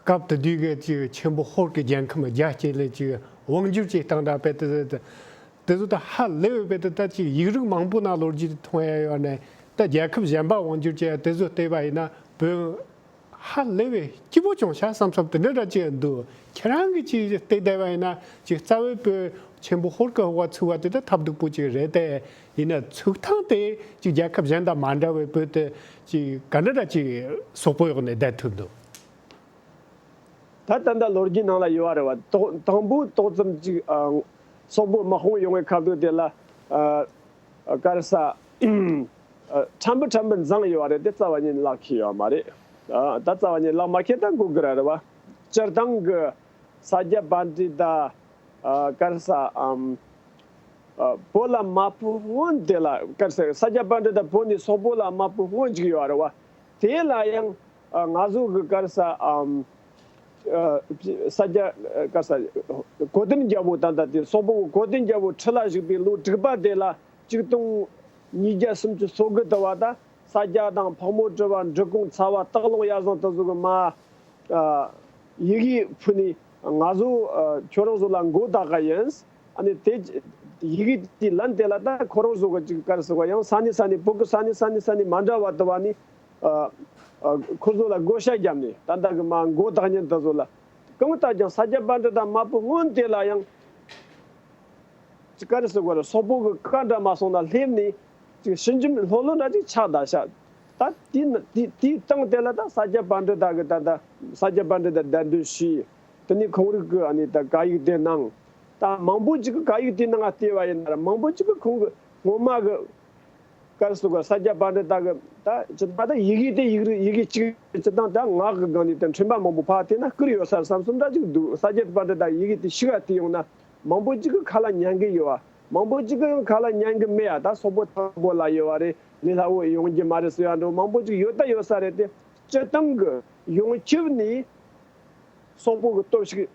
སྐབས་དེ་དུས་ཀྱི་ཅིག་ཆེན་པོ་ཧོར་གྱི་རྒྱལ་ཁམས་རྒྱ་སྐྱེད་ལས་ཅིག་དབང་བསྒྱུར་གྱི་སྟངས་འདྲ་དཔེ་དེ་དེ་ཚོ་ད་ཧ་ལས་པའི་དཔེ་དེ་ད་ཅིག་ཡིག་རིགས་མང་པོ་ནང་ལོ་རྒྱུས་དེ་མཐོང་ཡ་ཡོད་ནས། ད་རྒྱལ་ཁབ་གཞན་པ་དབང་བསྒྱུར་བྱས་དེ་ཚོ་བལྟས་པ་ཡིན་ན་བོད་ ཧ་ལས་པའི་སྐྱིད་པོ་བྱུང་ཤག་བསམ་བསམ་དེ་འདྲ་འདྲ་ཅིག་འདུག་ཁྱེད་རང་གིས་ཅིག་བལྟས་བསྡད་པ་ཡིན་ན་ཅིག་རྩ་བའི་བོད་ཆེན་པོ་ཧོར་གྱི་ཧོར་བ་ཚུགས་པ་དེ་ད་ཐབས་སྡུག་པོ་ཅིག་རེད་དེ། ཡིན་ན་ཚུགས་སྟངས་དེ་ཅིག་རྒྱལ་ཁབ་གཞན་དང་མ་འདྲ་བའི་བོད་དེ་ཅིག་ག་འདྲ་འདྲ་ཅིག་སོག་པོའི་འོག་ནས་བསྡད་ཐུབ་འདུག་ད་ད་ལྟ་ལོ་རྒྱུས་ནང་ལ་ཡོད་པ་རེད་བ། ཏོག་དང་པོ་ཏོག་ཙམ་ཅིག་ཨ། སོག་པོ་དམག་དཔུང་ཡོང་བའི་ཁ་ཐུག་དེ་ལ་ཨ། ཨ། ག་རེ་ཟ། ཨ། ཕྲན་བུ་ཕྲན་བུ་འཛིང་ཡོད་པ་རེད་དེ་རྩ་བ་ཉིད་ནས་ལག་ཁྱེར་ཡོད་མ་རེད། ཨ། ད་རྩ་བ་ཉིད་ལག་མ་ཁྱེར་ད་འགོ་དགོས་ར་རེད་བ། སྤྱིར་བཏང་གི་ས་སྐྱ་པཎྜི་ཏ་ཨ། ག་རེ་ཟ་ཨམ། ཨ། བོད་ལ་མ་བུད་སྔོན་དེ་ལ་ག་རེ་ཟ་ས་སྐྱ་པཎྜི་ཏ་བོད་ནས་སོག་པོ་ལ་མ་བུད་སྔོན་ཅིག་ཡོད་རེད་བ། དེ་ལ་ཡང་ཨ། ང་ཚོ་གི་ག་རེ་ཟ་ཨམ། ཨ། ས་སྐྱ་ག་རེ་ཟ་གོ་དན་རྒྱལ་པོ་ད་ལྟ་དེ་སོག་པོ་གི་གོ་དན་རྒྱལ་པོ་ཁྲི་ལ་བཞུགས་པའི་ལོ་དྲུག་པ་དེ་ལ་ཆིག་སྟོང་ཉིས་བརྒྱ་སུམ་ཅུ་སོ་དགུ་དུ་བ་ད་ས་སྐྱ་དང་ཕག་མོ་གྲུ་པ་འབྲི་གུང་ཚ་བ་སྟག་ལུང་གཡའ་བཟང་དེ་ཚོ་གི་མ། ཨ། ཡི་གེ་ཕུལ་ནས་ང་ཚོ་ཨ། ཁྱོད་རང་ཚོ་ལ་མགོ་བཏགས་ག་ཡིན། ཨ་ནི་དེ་ཡི་གེ་དེའི་ལན་དེ་ལ་ད་ཁོ་རང་ཚོ་གི་ཅིག་ག་རེ་ཟེར་བ་ཡང་ས་གནས་ས་གནས་བོད་ཀྱི་ས་གནས་ས་གནས་ས་གནས་མ་འདྲ་བ་དུ་བ་ནི་ཨ། ཨ། ཁོ་ཚོ་ལ་བགོ་བཤའ་བརྒྱབ་ནས་ད་ལྟ་གི་མ་མགོ་བཏགས་མཁན་དེ་ཚོ་ལ་གང་ལྟར་ཀྱང་ས་སྐྱ་པཎྜི་ཏ་མ་བུད་སྔོན་དེ་ལ་ཡང་། ཅིག་ག་རེ་ཟེར་དགོས་རེད། སོག་པོ་གི་བཀའ་འདྲ་མ་སོང་ན་སླེབས་ནས་ཅིག་ཞི་འཇམ་ལྷོད་ལྷོད་འདྲ་ཅིག་ཆགས་བསྡད་ཤག་ད་དེའི་དེའི་དེའི་སྟེང་དེ་ལ་ད་ས་སྐྱ་པཎྜི་ཏ་གི་ད་ད་ས་སྐྱ་པཎྜི་ཏ་གདན་འདྲེན་ཞུས། དེ་ནས་ཁོང་རང་གི་ཨ་ནི་ད་བཀའ་ཡིག་དེ་གནང་། ད་མང་པོ་ཅིག་གི་བཀའ་ཡིག་དེ་ནང་ང་བལྟས་པ་ཡིན་ན་ར་མང་པོ་ཅིག་གི་ཁོང་གི་སྔོན་མ་གི་ག་རེ་ཟེར་དགོས། ས་སྐྱ་པཎྜི་ཏ་གི་ད་ཅི་ད་ད་ཡི་གེ་དེ་ཡིག་རིགས་ཡི་གེ་གཅིག་ཅི་དང་ད་ངག་གི་སྒང་ནས་ད་འཕྲིན་པ་མང་པོ་ཕར་བལྟས་ན་བསྐུར་ཡོད་ས་བསམ་བསམ་འདྲ་ཅིག་འདུག་ས་སྐྱ་པཎྜི་ཏ་ཡི་གེ་དེ་ཤི་ག་དེ་ཡོང་ན། མང་པོ་ཅིག་གི་ཁ་ལ་ཉན་གི་ཡོད་བ། མང་པོ་ཅིག་གི་ཡང་ཁ་ལ་ཉན་གི་མེད་ཡ། ད་སོག་པོ་དང་པོ་ལ་ཡོད་བ་རེད། ལས་སླ་བོ་ཡོང་རྒྱུ་མ་རེད་ཟེར་ཡ་འགྲོ་མང་པོ་ཅིག་ཡོད་ད་ཡོད་ས་རེད་དེ། སྤྱིར་བཏང་གི་ཡོངས་ཁྱབ་ནས་སོག་པོ་གི་སྟོབས་ཤུགས་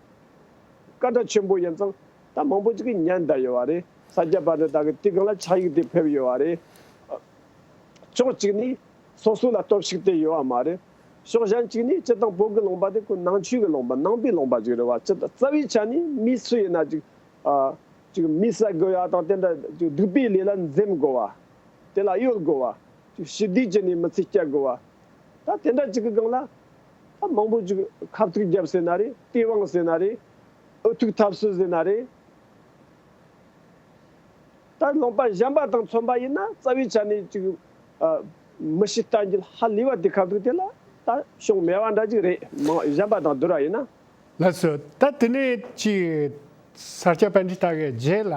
སྐད་གྲགས་ཆེན་པོ་ཡིན་ཙང་ད་མང་པོ་ཅིག་གིས་ཉན་ད་ཡོད་བ་རེད། ས་སྐྱ་པཎྜི་ཏ་གི་དེ་སྒང་ལ་ཕྱག་ཡིག་དེ་ཕེབས་ཡོད་བ་རེད། ཕྱོགས་གཅིག་ནས་སོ་སོ་ལ་སྟོབས་ཤུགས་དེ་ཡོད་བ་མ་རེད། ཕྱོགས་གཞན་གཅིག་ནས་སྤྱིར་བཏང་བོད་ཀྱི་ལུང་པ་དེ་ཁོ་ནང་ཆོས་ཀྱི་ལུང་པ་ནང་པའི་ལུང་པ་ཅིག་རེད་བ། སྤྱིར་བཏང་རྩ་བའི་ཆ་ནས་མི་སུ་ཡིན་ན་ཅིག་ཨ་ཅིག་མི་བསད་དགོས་ཡ་དང་དེ་འདྲ་ཅིག་སྡིག་པའི་ལས་ལ་འཛེམ་དགོས་བ། དེ་ལ་གཡོལ་དགོས་བ། ཅིག་ཞི་བདེ་ཅན་ནས་མི་ཚེ་སྐྱེལ་དགོས་བ། ད་དེ་འདྲ་ཅིག་གི་སྒང་ལ་ད་མང་པོ་ཅིག་ཁ་ཐུག་རྒྱབ་ཟེར་ན་རེད། སྟེས་དབང་ཟེར་ན་རེད། འུ་ཐུག་ཐབས་སུ་ཟེར་ན་རེད། ད་ལུང་པ་གཞན་པ་དང་མཚོན་པ་ཡིན་ན་རྩ་བའི་ཆ་ནས་ཅིག་ཨ། མི་ཤི་རྟ་འགྱེལ་ཧ་ལས་པ་དེ་ཁ་ཐུག་དེ་ལ་ད་བྱུང་མེད་པ་འདྲ་ཅིག་རེད། མང་གཞན་པ་དང་བསྡུར་བ་ཡིན་ན། ལགས་སོ། ད་དེ་ནས་ཅིག་ས་སྐྱ་པཎྜི་ཏ་གི་རྗེས་ལ་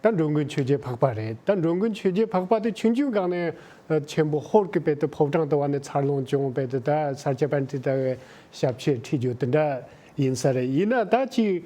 ད་འགྲོ་མགོན་ཆོས་རྒྱལ་འཕགས་པ་རེད། ད་འགྲོ་མགོན་ཆོས་རྒྱལ་འཕགས་པ་དེ་ཆུང་ཆུང་སྒང་ནས་ཆེན་པོ་ཧོར་གྱི་དཔེ་དེ་ཕོ་བྲང་དུ་བ་ནས་འཚར་ལོངས་བྱུང་། དཔེ་དེ་ད་ས་སྐྱ་པཎྜི་ཏ་གི་ཞབས་ཕྱི་ཁྲིད་རྒྱུ་དེ་འདྲ་ཡིན་ས་རེད། ཡིན་ན་ད་ཅིག་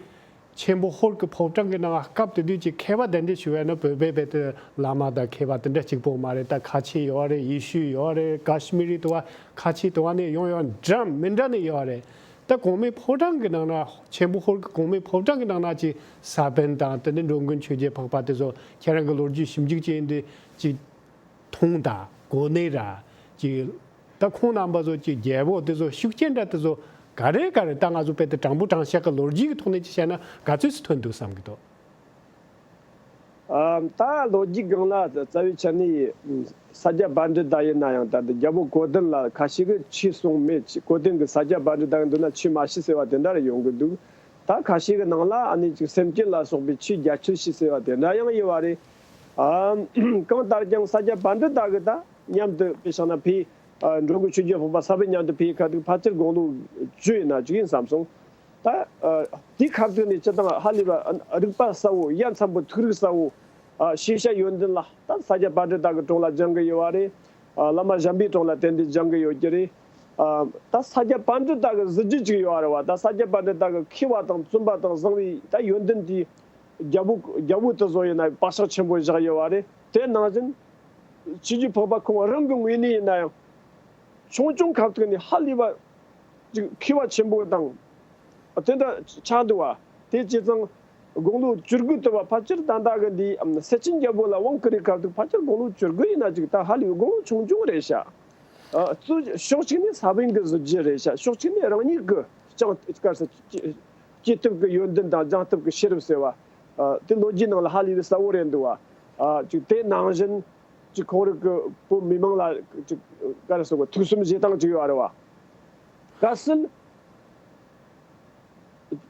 ཆེན་པོ་ཧོར་གྱི་ཕོ་བྲང་གི་ནང་སྐབས་དེ་དུས་ཀྱི་མཁས་པ་གདན་འདྲེན་ཞུ་བས་ན་བོད་པའི་བོད་དུ་བླ་མ་དང་མཁས་པ་དེ་འདྲ་གཅིག་པོ་མ་རེད། ད་ཁ་ཆེ་ཡོད་རེད། ཡེ་ཤུ་ཡོད་རེད། ཀ་ཤི་མི་རི་དུ་བ་ཁ་ཆེ་དུ་བ་ནས་ཡོང་ཡོད་འདྲ་མི་འདྲ་ནས་ཡོད་རེད། ད་གོང་མའི་ཕོ་བྲང་གི་ནང་ན་ཆེན་པོ་ཧོར་གྱི་གོང་མའི་ཕོ་བྲང་གི་ནང་ན་ཅིག་ས་པཎ་དང་དེ་ནས་འགྲོ་མགོན་ཆོས་རྒྱལ་འཕགས་པ་དེ་ཚོ་ཁྱེད་རང་གི་ལོ་རྒྱུས་ཞིབ་འཇུག་བྱས་ཡིན་དུས་ཅིག་མཐོང་དང་གོ་གནས་ར་ཅིག་ད་ཁོང་རྣམ་པ་ཚོ་ཅིག་རྒྱལ་པོ་དེ་ཚོ་ཤུགས་རྐྱེན་འདྲ་དེ་ཚོ་ག་རེ་ག་རེ་ད་ང་ཚོ་དཔེ་དེ་དྲང་པོ་དྲང་བཞག་གི་ལོ་རྒྱུས་ཀྱི་ཐོག་ནས་ཅིག་བཤད་ན་ག་ཚོད་ཅིག་ཐོན་འདུག་བསམ་གི་འདུག་ཨ། ད་ལོ་རྒྱུས་སྒང་ལ་རྩ་བའི་ཆ་ནས་ས་སྐྱ་པཎྜི་ཏ་ཡིན་ན་ཡང་ད་ལྟ་རྒྱལ་པོ་གོ་དན་ལ་ཁ་ཤས་ཀྱིས་ཆོས་གསུངས་མེད། གོ་དན་གྱིས་ས་སྐྱ་པཎྜི་ཏ་གི་མདུན་ན་ཆོས་མ་ཞུས་ཟེར་བ་དེ་འདྲ་རེ་ཡོང་གི་འདུག་ད་ཁ་ཤས་ཀྱི་ནང་ལ་ཨ་ནི་ཅིག་སེམས་ཅན་ལ་སོགས་པའི་ཆོས་རྒྱ་ཆེར་ཞུས་ཟེར་བ་དེ་འདྲ་ཡང་ཡོད་པ་རེད། ཨ། གང་ལྟར་ཀྱང་ས་སྐྱ་པཎྜི་ཏ་གི་ད་མཉམ་དུ་དཔེ་བཞག་ན་ཕའི་ཨ། འགྲོ་མགོན་ཆོས་རྒྱལ་འཕགས་པ་ས་པཎ་མཉམ་དུ་ཕའི་ཁ་ཐུག་ཕལ་ཆེར་དགུང་ལོ་བཅུ་ཡིན་ན་ཅིག་ཡིན་བསམ་སོང་། ད་ཨ། དེའི་ཁ་ཐུག་ནས་སྤྱིར་བཏང་ཧ་ལས་པ་ཨ། རིག་པ་གསལ་བོ་ཡ་མཚན་པོ་ཐུགས་རིག་གསལ་བོ་ཨ། ཤེས་བྱ་ཡོན་ཏན་ལ་ད་ས་སྐྱ་པཎྜི་ཏ་གི་དྲུང་ལ་སྦྱང་གི་ཡོད་པ་རེད། ཨ། བླ་མ་གཞན་པའི་དྲུང་ལ་ཏན་ཏན་སྦྱང་གི་ཡོད་ཀྱི་རེད། ཨ། ད་ས་སྐྱ་པཎྜི་ཏ་གི་གཟི་བརྗིད་ཅིག་ཡོད་པ་རེད་བ། ད་ས་སྐྱ་པཎྜི་ཏ་གི་མཁས་པ་དང་བཙུན་པ་དང་བཟང་བའི་ད་ཡོན་ཏན་དེ་རྒྱལ་པོ་རྒྱལ་པོ་དེ་ཚོ་ཡིན་ན་བག་ཆགས་ཆེན་པོ་བཞག་ཡོད་པ་རེད། དེ་ནང་བཞིན་ཆོས་རྗེ་འཕགས་པ་ཁོང་རང་གི་ངོས་ནས་ཡིན་ན་ཡང་ཆུང་ཆུང་ཁ་ཐུག་ནས་ཧ་ལས་པ་ཅིག་མཁས་པ་ཆེན་པོ་དང་དེ་འདྲ་ཆགས་འདུག་བ། དེ་བྱས་ཙང་དགུང་ལོ་བཅུ་དགུ་དུ་བ་ཕལ་ཆེར་ད་ལྟ་གི་འདི་སེ་ཆེན་རྒྱལ་པོ་ལ་དབང་བསྐུར་བའི་ཁ་ཐུག་ཕལ་ཆེར་དགུང་ལོ་བཅུ་དགུ་ཡིན་ན་ཅིག་ད་ཧ་ལས་པའི་དགུང་ལོ་ཆུང་ཆུང་རེད་ཤག་ཨ། གཙོ་ཕྱོགས་གཅིག་ནས་ས་བོན་གྱི་གཟི་བརྗིད་རེད་ཤག་ཕྱོགས་གཅིག་ནས་རང་ཉིད་ཀྱི་སྤྱང་དཀར་ས་སྐྱེ་ཐུབ་ཀྱི་ཡོན་ཏན་དང་སྦྱང་ཐུབ་ཀྱི་ཤེས་རབ་ཟེར་བ། ཨ། དེ་ལོ་རྒྱུས་ནང་ལ་ཧ་ལས་པའི་གསལ་བོ་རེད་འདུག་བ། ཨ། ཅིག་དེ་ནང་བཞིན་ཅིག་ཁོང་རང་གི་བོད་མི་མང་ལ་ཅིག་ག་རེ་ཟེར་དགོས། ཐུགས་བསམ་བཞེས་སྟངས་ཅིག་ཡོད་རེད་བ། དགའ་བསུ་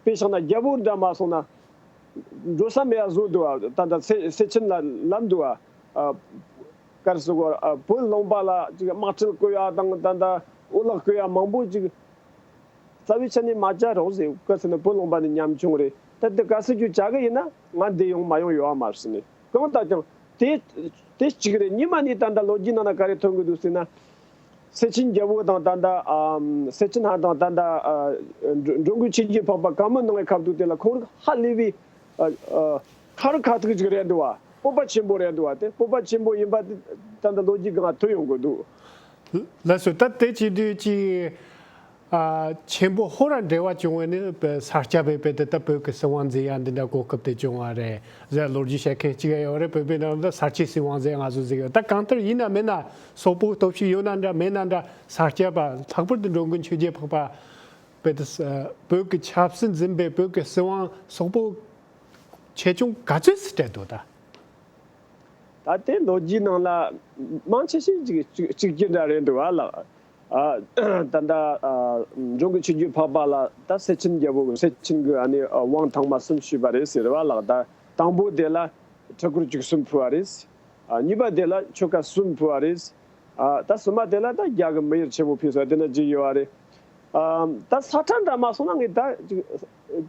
དཔེ་བཞག་ན་རྒྱལ་པོ་འདྲ་མ་སོང་ན་འགྲོ་ས་མེད་ཡ་བཟོ་འདུག་བ། ད་ལྟ་སེ་སེ་ཆེན་ལ་ལབ་འདུག་བ། ཨ། ག་རེ་ཟེར་དགོས། ཨ། བོད་ལུང་པ་ལ་ཅིག་དམག་ཁྲལ་བཀོད་ཡ་དང་། ད་ལྟ་འུ་ལག་བཀོད་ཡ་མང་པོ་ཅིག་རྩ་བའི་ཆ་ནས་མ་བྱ་རོགས་ཟེར། ག་ཟེར་ན་བོད་ལུང་པ་ནས་ཉམ་ཆུང་རེད། ད་ལྟ་གལ་སྲིད་ཁྱོད་བྱ་གི་ཡིན་ན་ང་འདི་ཡོང་མ་ཡོང་ཡོད་མ་རེད་ཟེར་ནས། གང་ལྟར་ཀྱང་དེ་དེ་གཅིག་རེད། གཉིས་མ་ནི་ད་ལྟ་ལོ་རྒྱུས་ནང་ན་ག་རེ་ཐོན་གི་འདུག་ཟེར་ན། སེ་ཆེན་རྒྱལ་པོ་དང་ད་ལྟ། ཨམ། སེ་ཆེན་ཧན་དང་ད་ལྟ། ཨ། འགྲོ་འགྲོ་མགོན་ཆོས་རྒྱལ་འཕགས་པ་ག་མོ་ནང་གི་ཁ་ཐུག་དེ་ལ་ཁོང་རིགས་ཧ་ལས་པའི། ཨ། ཨ། ཁ་རི་ཁ་ཐུག་ཅིག་རེད་འདུག་བ། སྤོབས་པ་ཆེན་པོ་རེད་འདུག་བ། དེ་སྤོབས་པ་ཆེན་པོ་ཡིན་པ་དེ་ད་ལྟ་ལོ་རྒྱུས་སྒང་ཐོན་ཡོང་གི་འདུག་ལགས་སོ། ད་དེ་བྱེད་དུས་ཀྱི། ཨ། ཆེན་པོ་ཧོར་ར་འབྲེལ་བ་བྱུང་བས་ནི་ས་སྐྱ་པའི་དཔེ་དེ་ད་བོད་ཀྱི་སྲིད་དབང་འཛིན་ཡ་འདི་འདྲ་གོ་སྐབས་དེ་བྱུང་བ་རེད་ཟེར་ལོ་རྒྱུས་བཤད་མཁན་གཅིག་ཡོད་རེད། བོད་པའི་ནང་ལ་ས་སྐྱའི་སྲིད་དབང་ཟེར་ང་ཚོ་ཟེར་གི་ཡོད། ད་གང་ལྟར་ཡིན་ན་མིན་ན་སོག་པོའི་སྟོབས་ཤུགས་ཡོད་ན་འདྲ་མེད་ན་འདྲ། ས་སྐྱ་པ་ལྷག་པར་དུ་འགྲོ་མགོན་ཆོས་རྒྱལ་འཕགས་པ་དཔེ་དེ་བོད་ཀྱི་ཆབ་སྲིད་འཛིན་པའི་བོད་ཀྱི་སྲིད་དབང་སོག་པོ་ཆེ་ཆུང་ག་ཚོད་སུ་སྤྲད་འདུག་ད། ད་དེ་ལོ་རྒྱུས་ནང་ལ་མང་ཆེ་ཤོས་ཅིག་གཅིག་གཅིག་གྱུར་འདྲ་རེད་འདུག་བ་ལགས། ཨ། ད་ལྟ། ཨ། འགྲོ་མགོན་ཆོས་རྒྱལ་འཕགས་པ་ལ་ད་སེ་ཆེན་རྒྱལ་པོ་གི་སེ་ཆེན་གི་ཨ་ནི། ཨ། དབང་ཐང་མ་གསུམ་ཞུས་པ་རེད་ཟེར་བ་ལགས། ད་དང་པོ་དེ་ལ་ཁྲི་སྐོར་བཅུ་གསུམ་ཕུལ་བ་རེད། ཨ། གཉིས་པ་དེ་ལ་ཆོ་ག་གསུམ་ཕུལ་བ་རེད། ཨ། ད་གསུམ་པ་དེ་ལ་ད་རྒྱ་གི་མི་ཡུལ་ཆེན་པོ་ཕུལ་ས་དེ་འདྲ་ཅིག་ཡོད་བ་རེད། ཨ། ད་ས་ཁྲ་འདྲ་མ་སོང་ན་ངས་ད་ཅིག་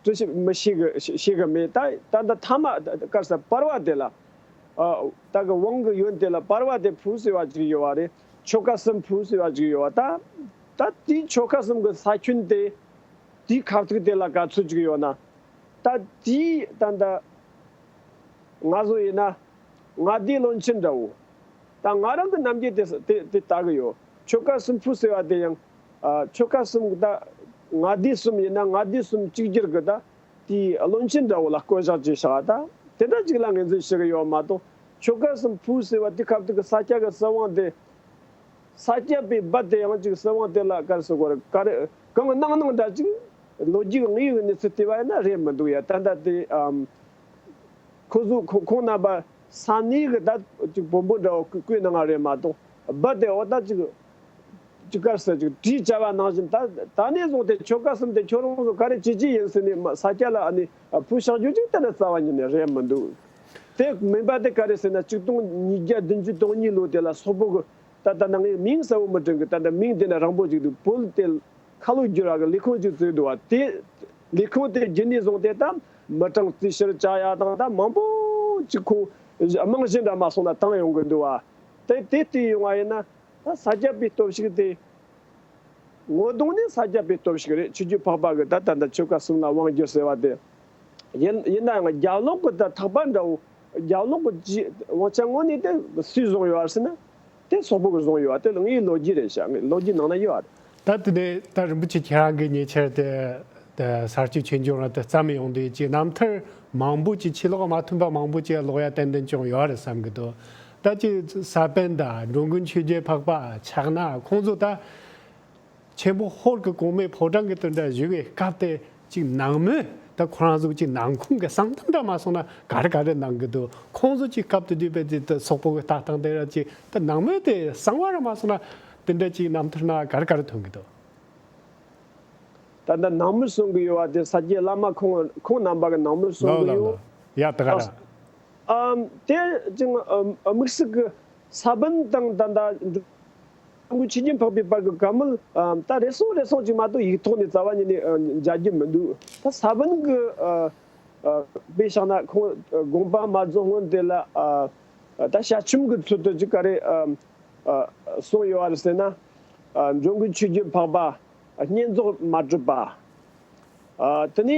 འདྲི་ཞིབ་མི་ཤེས་གི་ཤེས་གི་མེད། ད་ད་ད་ཐ་མ་ག་རེ་ཟེར། བར་བ་དེ་ལ། ཨ། ད་གི་དབང་གི་ཡོན་དེ་ལ་བར་བ་དེ་ཕུལ་ཟེར་བ་ཅིག་ཡོད་བ་རེད། ཆོ་ག་གསུམ་ཕུལ་ཟེར་བ་ཅིག་ཡོད་བ། ད་ད་དེའི་ཆོ་ག་གསུམ་གི་ས་ཁྱོན་དེ། དེའི་ཁ་ཐུག་དེ་ལ་ག་ཚོད་ཅིག་ཡོད་ན། ད་དེའི་ད་ད་ང་ཚོ་ཡིན་ན་ལྔ་སྡེའི་བློན་ཆེན་འདྲ་བོ། ད་ང་རང་གི་རྣམ་འགྱུར་དེ་དེ་དེ་ལྟ་གི་ཡོད། ཆོ་ག་གསུམ་ཕུལ་ཟེར་བ་དེ་ཡང་། ཨ། ཆོ་ག་གསུམ་ད་ལྔ་སྡེ་གསུམ་ཡིན་ན་ལྔ་སྡེ་གསུམ་གཅིག་གྱུར་གི་ད། དེའི་བློན་ཆེན་འདྲ་བོ་ལ་བསྐོ་བཞག་བྱས་བཞག་ད་དེ་འདྲ་ཅིག་ལ་ངོས་འཛིན་བྱེད་ཀྱི་ཡོད་མ་གཏོགས། ཆོ་ག་གསུམ་ཕུལ་ཟེར་བ་དེ་སྐབས་དེ་གི་ས་སྐྱ་གི་སྲིད་དབང་དེ། ས་སྐྱ་པའི་སྦ་དེ་ཡང་ཅིག་སྲིད་དབང་དེ་ལ་ག་རེ་ཟེར་དགོས་རེད། ག་རེ་གང་གནང་གནང་འདྲ་ཅིག་ལོ་རྒྱུས་ཀྱི་དངོས་ཡོད་གནས་ཚུལ་བལྟས་པ་ཡིན་ན་རེད་མི་འདུག་ཡ། ད་ལྟ་དེ། ཨམ། ཁོ་ཚོ་ཁོ་ཁོང་རྣམ་པ་ས་གནས་ཀྱི་ད་ཅིག་བོན་པོ་འདྲ་བོ་བསྐོས་གནང་བ་རེད་མ་གཏོགས། སྦ་དེ་འོ་ད་ཅིག་ཅིག་ག་རེ་ཟེར། ཅིག་བྲིས་བྱ་བ་ནང་བཞིན་ད་ད་ནས་བཟུང་སྟེ་ཆོ་ག་གསུམ་དེ་ཁྱོད་རང་ཚོ་ག་རེ་བྱེད་ཀྱི་ཡིན་ཟེར་ནས་མ་ས་སྐྱ་ལ་ཨ་ནི་ཕུལ་བཞག་རྒྱུ་ཅིག་དེ་འདྲ་རྩ་བ་ཉིད་ནས་རེད་མི་འདུག་དེ་མིན་པ་དེ་ག་རེ་ཟེར་ན། ཆིག་སྟོང་ཉིས་བརྒྱ་བདུན་ཅུ་དོན་གཉིས་ལོ་དེ་ལ་སོག་པོ་གི་ད་ལྟ་ནང་ངས་མིང་གསལ་བོ་མི་དྲན་གི། ད་ལྟ་མིང་དེ་འདྲ་རིང་པོ་ཅིག་འདུག་བོད་དེ་ཁ་ལོ་བསྒྱུར་བ་གི་ལས་ཁུངས་ཅིག་བཙུགས་འདུག་བ། དེ་ལས་ཁུངས་དེ་བརྒྱུད་ནས་བཟུང་སྟེ་ད་མི་གྲངས་རྩིས་བཤེར་བྱ་ཡ་དང་ད་མང་པོ་ཅིག་ཁོ་རྨང་གཞི་འདྲ་མ་སོང་ན་བཏིང་ཡོང་གི་འདུག་བ། དེ་དེ་བལྟས་ཡོང་བ་ཡིན་ན། ད་ས་སྐྱ་པའི་སྟོབས་ཤུགས་དེ་ངོ་གདོང་ནས་ས་སྐྱ་པའི་སྟོབས་ཤུགས་རེད། ཆོས་རྒྱལ་འཕགས་པ་གི་ད་ད་ལྟ་ཆོ་ག་གསུམ་ལ་དབང་བསྒྱུར་ཟེར་བ་དེ། ཡིན་ཡིན་ན་ཡང་རྒྱབ་ལོགས་ཀྱི་ད་ཐག་པ་འདྲ་བོ། རྒྱབ་ལོགས་ཀྱི་ཅི་དབང་ཆ་དངོས་གནས་དེ་སུས་བཟུང་ཡོད་རེད་ཟེར་ན། དེ་སོག་པོ་གིས་བཟུང་ཡོད་པ་དེ་ངའི་ལོ་རྒྱུས་རེད་ཤག་ངའི་ལོ་རྒྱུས་ནང་ན་ཡོད་པ་རེད། ད་དེ་ནས་ད་རིན་པོ་ཆེ་ཁྱེད་རང་གིས་ཉེ་ཆར་དེ་དེ་ས་སྐྱའི་ཆོས་འབྱུང་རང་དེ་བརྩམས་ཡོང་དུས་ཀྱི་རྣམ་ཐར་མང་པོ་ཅིག་ཕྱི་ལོགས་མ་ཐོན་པ་མང་པོ་ཅིག་ཀློག་ཡ་ཏན་ཏན་བྱུང་ཡོད་རེད་བསམ་གི་འདུག་ད་ཅིག་ས་པཎ་དང་འགྲོ་མགོན་ཆོས་རྒྱལ་འཕགས་པ། ཕྱག་ན་ཁོང་ཚོ་ད་ཆེན་པོ་ཧོར་གྱི་གོང་མའི་ཕོ་བྲང་གི་དེ་འདྲ་བཞུགས་པའི་སྐབས་དེ་ཅིག་ནང་མི་ད་ཁོ་རང་ཚོ་ཅིག་ནང་ཁོངས་ཀྱི་གསང་གཏམ་འདྲ་མ་སོང་ན་ག་རེ་ག་རེ་གནང་གི་འདུག་ཁོང་ཚོ་ཅིག་སྐབས་དེ་དུས་པའི་དེ་ད་སོག་པོ་གི་ལྟ་སྟངས་དེ་ར་ཅིག་ད་ནང་མི་དེ་གསང་བ་ར་མ་སོང་ན་དེ་འདྲ་ཅིག་རྣམ་ཐར་ན་ག་རེ་ག་རེ་ཐོན་གི་འདུག་ད་ལྟ་ནང་མི་གསུང་གི་ཡོད་པ་དེ་ས་སྐྱའི་བླ་མ་ཁོང་ཁོང་རྣམ་པ་གི་ནང་མི་གསུང་ལགས་གི་ལགས་ཡོད། ལགས། ཡ་ད་ག་ར། ཨ། དེ་ཅིག་ཨ། དམིགས་བསལ་གི་ས་བོན་དང་ད་ལྟ་འགྲོ་མགོན་ཆོས་རྒྱལ་འཕགས་པའི་བར་གི་བཀའ་མོལ། ཨ། ད་རེ་ཟུང་རེ་ཟུང་ཅིག་མ་གཏོགས་ཡིག་ཐོག་ནས་རྩ་བ་ཉིད་ནས་ཨ། མཇལ་རྒྱུ་མི་འདུག་ད་ས་བོན་གི་ཨ། ཨ། དཔེ་བཞག་ན་ཁོང་ཨ། དགོངས་པ་མ་རྫོགས་སྔོན་དེ་ལ་ཨ། ད་ཞལ་ཆེམས་གི་ཚུལ་དུ་ཅིག་ག་རེ་ཨ། ཨ། གསུངས་ཡོད་པ་རེད་ཟེར་ན། ཨ། འགྲོ་མགོན་ཆོས་རྒྱལ་འཕགས་པ་བསྙེན་རྫོགས་མ་གྲུབ་པ། ཨ། དེ་ནས་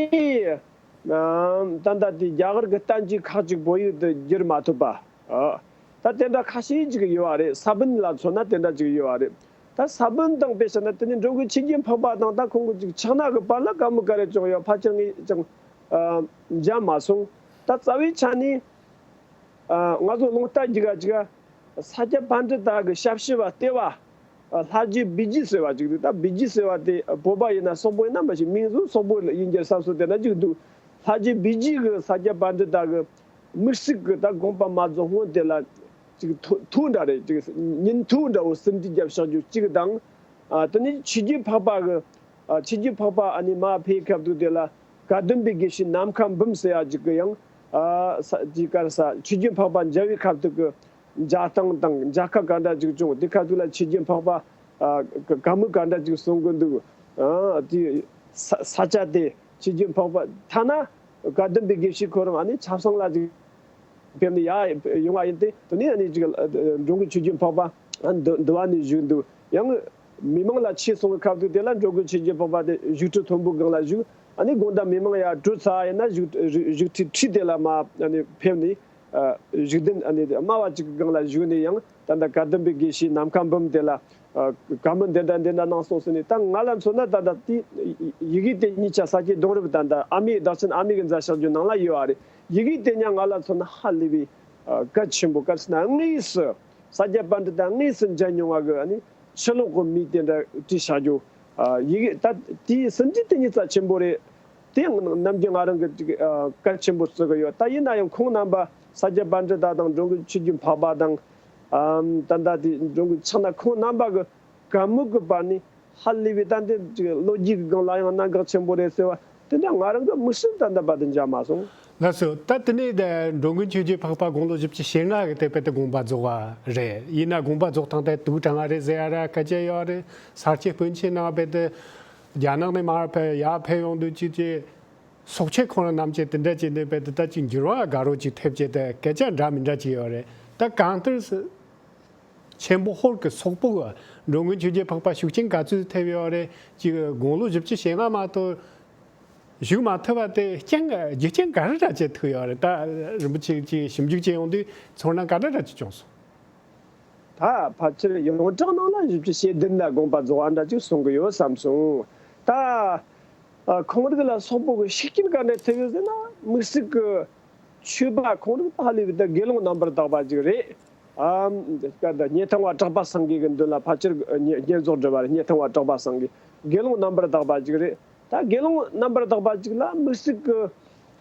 ཨ། ད་ལྟ་དེ་རྒྱ་གར་གྱི་བསྟན་བཅོས་ཁག་ཅིག་བོད་ཡིག་ཏུ་བསྒྱུར་མ་ཐུབ་པ། ཨ། ད་དེ་འདྲ་ཁ་ཤས་ཅིག་ཡོད་པ་རེད། ས་བོན་ལ་མཚོན་ན་དེ་འདྲ་ཅིག་ཡོད་པ་རེད། ད་ས་བོན་དང་དཔེ་བཞག་ན་དེ་ནས་འགྲོ་མགོན་ཆོས་རྒྱལ་འཕགས་པ་དང་ད་ཁོང་གི་ཅིག་ཕྱག་ན་གི་བར་ལ་བཀའ་མོལ་ག་རེ་བྱུང་ཡོད་ཕལ་ཆེར་ངས་ཀྱང་ཨ། མཇལ་མ་སོང་། ད་རྩ་བའི་ཆ་ནས་ཨ། ང་ཚོ་རླུང་རྟ་རྒྱུག་ག་ཅིག་ག་ས་སྐྱ་པཎྜི་ཏ་གི་ཞབས་ཕྱི་བ་ལྟེ་བ། ཨ། ལྷ་རྗེ་སྦས་རྒྱུད་ཟེར་བ་ཅིག་འདུག་ད་སྦས་རྒྱུད་ཟེར་བ་དེ་བོད་པ་ཡིན་ན་སོག་པོ་ཡིན་ན་མ་ཤེས། མིང་གཟུགས་སོག་པོ་ཡིན་རྒྱུ་བསམ་སོང་། དེ་འདྲ་ཅིག་འདུག་ལྷ་རྗེ་སྦས་རྒྱུད་ཀྱི་ས་སྐྱ་པཎྜི་ཏ་གི་དམིགས་བསལ་གྱི་ད་དགོངས་པ་མ་རྫོགས་སྔོན་དེ་ལ་ཅིག་ཐུགས་ཐུགས་འདྲ་རེད། ཅིག་ཉིན་ཐོ་འདྲ་བོ་ཟིན་བྲིས་བརྒྱབ་བཞག་རྒྱུ་གཅིག་དང་། ཨ། དེ་ནས་ཆོས་རྒྱལ་འཕགས་པ་གི་ ཨ། ཆོས་བརྒྱུད་འཕགས་པ་ཨ་ནི་མར་ཕེབས་སྐབས་དུས་དེ་ལ་བཀའ་གདམས་པའི་དགེ་བཤེས་ནམ་མཁའ་འབུམ་ཟེར་ཡ་ཅིག་གི་ཡང་། ཨ། ས་དེའི་སྐབས་སུ་ཆོས་བརྒྱུད་འཕགས་པ་མཇལ་བའི་སྐབས་དུས་ཀྱི་མཇལ་སྟངས་དང་མཇལ་ཁ་ག་འདྲ་ཅིག་བྱུང་། དེ་སྐབས་དུས་ལ་ཆོས་བརྒྱུད་འཕགས་པ། ཨ། བཀའ་མོལ་ག་འདྲ་ཅིག་གསུང་གི་འདུག། ཨ། དེ་ས་ས་ཆ་དེ་ཆོས་བརྒྱུད་འཕགས་པ་ཐ་ན་བཀའ་གདམས་པའི་དགེ་བཤེས་ཁོ་རང་ཨ་ནི་ཆབ་གསང་ལ་ཅིག་ཕེབས་ནས་ཡར་ཡོང་བ་ཡིན་ཏེ། དེ་ནས་ཨ་ནི་ཅིག་འགྲོ་མགོན་ཆོས་བརྒྱུད་འཕགས་པ་འདུ་འདུལ་བ་ནས་བཞུགས་འདུག། ཡང་མི་མང་ལ་ཆོས་གསུང་གི་སྐབས་དུས་དེ་ལ་འགྲོ་མགོན་ཆོས་བརྒྱུད་འཕགས་པ་དེ་བཞུགས་ཁྲི་མཐོན་པོའི་སྒང་ལ་བཞུགས། ཨ་ནི་དགོང་དག་མི་མང་ཡར་གྲོལ་ཚར་ཡིན་ན་བཞུགས་བཞུགས་ཁྲི་ཁྲི་དེ་ལ་མར་ཨ་ནི་ཕེབས་ནས། ཨ། བཞུགས་གདན་ཨ་ནི་དམའ་བ་ཅིག་གི་སྒང་ལ་བཞུགས་ནས་ཡང་ད་ལྟ་བཀའ་གདམས་པའི་དགེ་བཤེས་ནམ་མཁའ་འབུམ་དེ་ལ། ཨ། བཀའ་མོལ་འདི་འདྲ་འདི་འདྲ་གནང་སོང་ཟེར་ནས། ད་ང་ལ་མཚོན་ན་ད་ལྟ་དེ་ཡི་གེ་དེ་གཉིས་ཆ་ས་སྐྱའི་གདུང་རབས་ད་ལྟ་ཨ་མེས་བདག་ཆེན་ཨ་མེས་ཀྱི་མཛད་བཞག་རྒྱུ་ནང་ལ་ཡོད་པ་རེད། ཡི་གེ་དེ་ཉིད་ང་ལ་མཚོན་ན་ཧ་ལས་པའི། ཨ། གལ་ཆེན་པོ། གལ་ཆེ་ན་དངོས་སུ་ས་སྐྱ་པཎྜི་ཏ་དངོས་སུ་མཇལ་མྱོང་བ་གི་ཨ་ནི་ཕྱི་ལོགས་གི་མི་དེ་འདྲ་བྲིས་བཞག་རྒྱུ། ཨ། ཡི་གེ་ད་དེའི་ཟིན་བྲིས་དེ་ཉིད་ཙམ་ཆེན་པོ་རེད། དེ་ནམ་རྒྱུན་ང་རང་གི་ཅིག། ཨ། གལ་ཆེན་པོ་བརྩི་གི་ཡོད། ད་ཡིན་ན་ཡང་ཁོང་རྣམ་པ་ས་སྐྱ་པཎྜི་ཏ་དང་འགྲོ་མགོན་ཆོས་བརྒྱུད་འཕགས་པ་དང་། ཨམ། ད་ལྟ་དེ་འགྲོ་མགོན་ཕྱག་ན་ཁོང་རྣམ་པ་གི་བཀའ་མོལ་གི་བར་ནས་ཧ་ལས་པའི་ད་འདི་ཅིག་ལོ་རྒྱུས་ཀྱི་སྒང་ལ་ཡང་གནད་འགག་ཆེན་པོ་རེད་ཟེར་བ་དེ་འདྲ་ང་རང་གི་མིག་ཤེལ་ད་ལྟ་བར་དུ་མཇལ་མ་སོང་། ལགས་སོ། ད་དེ་ནས་འགྲོ་མགོན་ཆོས་བརྒྱུད་འཕགས་པ་དགུང་ལོ་བཞི་བཅུ་ཞེ་ལྔ་གི་དེ་བར་དུ་དགོངས་པ་རྫོགས་པ་རེད། ཡིན་ན་དགོངས་པ་རྫོགས་སྟངས་དེ་དུག་དྲངས་པ་རེད་ཟེར་ཡ་ར་སྐད་ཆ་ཡོད་རེད། ས་སྐྱའི་དཔོན་ཆེན་རྣམས་བར་དུ་རྒྱ་ནག་ནས་མར་ཕེབས་ཡར་ཕེབས་ཡོང་དུས་ཅིག་ཅིག་སོག་ཆེན་ཁོང་རང་རྣམས་ཀྱིས་དེ་འདྲ་བྱས་ནས་བར་དུ་ད་ཅིག་འགྱུར་བ་དགའ་རོགས་ཅིག་ཐེབས་བྱས་ཏེ་སྐད་ཆ་འདྲ་མི་འདྲ་ཅིག་ཡོད་རེད། ད་གང་ལྟར་ཆེན་པོ་ཧོར་གྱི་སོག་པོ་གི་འགྲོ་མགོན་ཆོས་བརྒྱུད་འཕགས་པ་ཤུགས་རྐྱེན་ག་ཚོད་ཐེབས་ཡོད་རེད། ཅིག་དགུང་ལོ་བཞི་བཅུ་ཞེ་ལྔ་མ་གཏོགས་བཞུགས་མ་ཐུབ་པ་དེ་རྐྱེན་རྒྱུ་རྐྱེན་ག་རེ་འདྲ་ཅིག་ཐུག་ཡོད་རེད། ད་རིན་པོ་ཆེ་ཅིག་ཞིབ་འཇུག་བྱས་ཡོང་དུས་ཚོར་སྣང་ག་འདྲ་འདྲ་ཅིག་བྱུང་སོང་། ད་ཕལ་ཆེར་ཡོངས་གྲགས་ནང་ལ་བཞི་བཅུ་ཞེ་བདུན་ལ་དགོངས་པ་རྫོགས་པ་འདྲ་ཅིག་གསུང་གི་ཡོད་བསམ་སོང་། ད་ཨ་ཁོང་རིགས་ལ་སོག་པོ་གི་ཤུགས་རྐྱེན་ག་འདྲ་ཐེབས་ཡོད་ཟེར་ན། དམིགས་བསལ་གྱི་ཆོས་པ་ཁོང་རིགས་ད་ལས་པའི་ད་དགེ་སློང་རྣམ་པར་དག་པ་ཅིག་རེད། ཨམ། སྐད་བརྡ་སྙེ་ཐང་བ་གྲགས་པ་སེང་གེ་གི་མདུན་ལ་ཕལ་ཆེར་བསྙེན་བསྙེན་རྫོགས་སྒྲུབ་པ་རེད། སྙེ་ཐང་བ་གྲགས་པ་སེང་གེ་དགེ་སློང་རྣམ་པར་དག་པ་ཅིག་རེད། ད་དགེ་སློང་རྣམ་པར་དག་པ་ཅིག་ལ་དམིགས་བསལ་གྱི་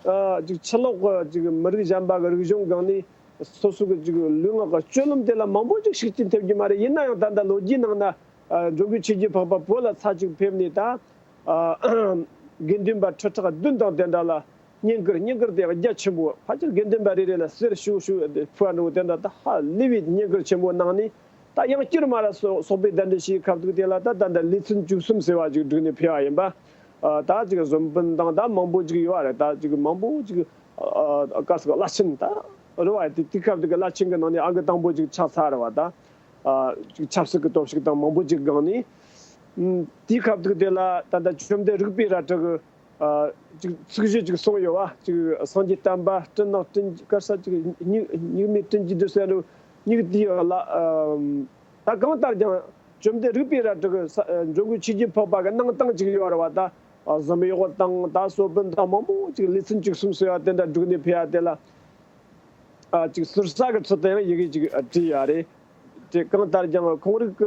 ཨ་ཅིག་ཕྱི་ལོགས་ཀྱི་ཅིག་མི་རིགས་གཞན་པ་གི་རིག་གཞུང་སྒང་ནས་སོ་སོ་གི་ཅིག་ལུས་ངག་གི་སྤྱོད་ལམ་དེ་ལ་མང་པོ་ཅིག་ཤུགས་རྐྱེན་ཐེབས་ཀྱི་མ་རེད། ཡིན་ན་ཡང་ད་ལྟ་ལོ་རྒྱུས་ནང་ན་ཨ་འགྲོ་མགོན་ཆོས་བརྒྱུད་འཕགས་པ་བོད་ལ་ཚར་གཅིག་ཕེབས་ནས། ད་ཨ་དགེ་འདུན་པ་ཁྲི་ཕྲག་བདུན་དང་དེ་འདྲ་ལ་བསྙེན་བཀུར། བསྙེན་བཀུར་དེ་རྒྱ་ཆེན་པོ། ཕལ་ཆེར་དགེ་འདུན་པ་རེ་རེ་ལ་གསེར་ཤུག་ཤུག་ཕུལ་བ་འདྲ་བོ་དེ་འདྲ་ད་ཧ་ལས་པའི་བསྙེན་བཀུར་ཆེན་པོ་གནང་ནས། ད་ཡང་བསྐྱར་མར་སོག་སོག་པོའི་གདན་འདྲེན་བྱེད་སྐབས་དུས་དེ་ལ་ད་ད་ད་ལེ་ཚན་བཅུ་གསུམ་ཟེར་བ་ཅིག་བསྒྲིགས་ནས་ཕེབས་པ་ཡིན་པ། ཨ་ད་ཅིག་བཟོད་དཔོན་དང་ད་མང་པོ་ཅིག་ཡོད་པ་རེད། ད་ཅིག་མང་པོ་ཅིག་ཨ་ཨ་ག་ཟེར་བླ་ཆེན་ད་རེད་བ། དེ་དེ་སྐབས་དུས་ཀྱི་བླ་ཆེན་གྱི་ནང་ནས་ཨང་ཀི་དང་པོ་ཅིག་ཆགས་ཚར་བ། ད་ཨ་ཅིག་ཆབ་སྲིད་ཀྱི་སྟོབས་ཤུགས་དང་མང་པོ་ཅིག་སྒང་ནས། ཨམ། དེའི་སྐབས་དུས་དེ་ལ་ད་ལྟ་བཅོམ་ལྡན་རིག་པའི་རལ་གྲི་གི་ཨ་ཅིག་ཚིག་གཞི་ཅིག་གསུངས་ཡོད་པ། ཅིག་སངས་རྒྱས་བསྟན་པ་སྤྲིན་ནག་སྤྲིན་ག་ས་ཅིག་སྙིགས་སྙིགས་མའི་སྤྲིན་གྱིས་བསྡུས་ཟེར་རུ་སྙིགས་དེའི་ལ། ཨམ། ད་གང་ལྟར་ཀྱང་བཅོམ་ལྡན་རིག་པའི་རལ་གྲི་གི་ས་འགྲོ་མགོན་ཆོས་བརྒྱུད་འཕགས་པ་གི་གནང་སྟངས་ཅིག་ཡོད་རེད་བ། ད་ཨ་གཟིམ་འོག་དང་ད་སོ་བུན་དང་མང་པོ་ཅིག་ལེ་ཚན་བཅུ་གསུམ་ཟེར་བ་དེ་འདྲ་བསྒྲིགས་ནས་ཕེབས་ཡ་དེ་ལ། ཨ་ཅིག་ཟུར་ཟ་གི་ཚུལ་དུ་ཡང་ཡི་གེ་ཅིག་བྲིས་ཡ་རེད། དེ་གང་ལྟར་ཀྱང་ཁོང་རིགས་ཀྱི་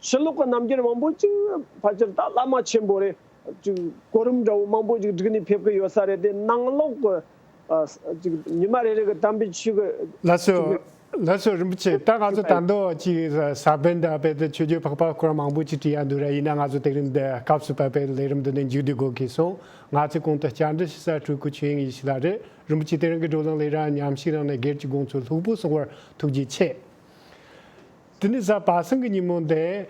ཕྱི་ལོགས་ཀྱི་རྣམ་འགྱུར་མང་པོ་ཅིག་ཕལ་ཆེར་ད་བླ་མ་ཆེན་པོ་རེད། ཅིག་གོ་རིམ་འདྲ་བོ་མང་པོ་ཅིག་བསྒྲིགས་ནས་ཕེབས་ཀྱི་ཡོད་ས་རེད། དེ་ནང་ལོགས་ཀྱི་ཨ་ཅིག་ཉི་མ་རེ་རེ་གི་དམ་པའི་ཆོས་ཀྱི། ལགས་སོ། ཅིག་ལགས་སོ། རིན་པོ་ཆེ། ད་ང་ཚོ་ད་དུང་ཅིག་ས་བོན་དང་བཅས་ཏེ་ཆོས་བརྒྱུད་འཕགས་པ་སྐོར་མང་པོ་ཅིག་བྲིས་ཡ་འདུག་ར། ཡིན་ན་ང་ཚོ་དེ་རིང་འདི་སྐབས་སུ་བབས་པའི་ལས་རིམ་འདི་ནས་མཇུག་བསྡུ་དགོས་ཀྱི་སོང་། ང་ཚོའི་གོང་དུ་བཅར་འདྲི་ཞུ་ས་སྤྲུལ་སྐུ་ཆོས་དབྱིངས་ཡེ་ཤེས་ལགས་རེད། རིན་པོ་ཆེ་དེ་རིང་གི་བགྲོ་གླེང་ལས་རིམ་ཉམས་ཞིབ་གནང་ནས་སྒེར་གྱི་དགོངས་ཚུལ་ལྷུག་པོ་གསུངས་པར་ཐུགས་རྗེ་ཆེ། དེ་ནས་གཟའ་པ་སངས་ཀྱི་ཉིན་མོ་འདི།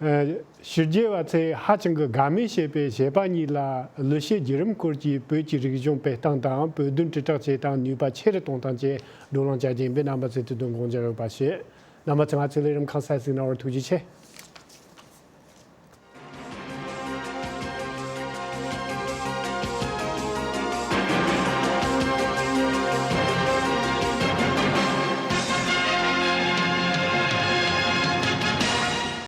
ཨ་ཕྱི་རྒྱལ་བ་ཚོས་ཧ་ཅང་གི་དགའ་མོས་བྱེད་པའི་བྱེད་པ་གཉིས་ལ་གླུ་གཞས་བརྒྱུད་རིམ་སྐོར་གྱི་བོད་ཀྱི་རིག་གཞུང་སྤེལ་སྟངས་དང་བོད་དོན་དྲིལ་བསྒྲགས་བྱེད་སྟངས་ནུས་པ་ཆེ་རུ་གཏོང་སྟངས་བཅས་བགྲོ་གླེང་བྱ་རྒྱུ་ཡིན་པས། རྣམ་པ་ཚོས་དེ་དོན་དགོངས་འཇགས་ཡོད་པ་བྱེད། རྣམ་པ་ཚོས་ང་ཚོའི་ལས་རིམ་ཁ་གསལ་གཟིགས་གནང་བར་ཐུགས་རྗེ་ཆེ།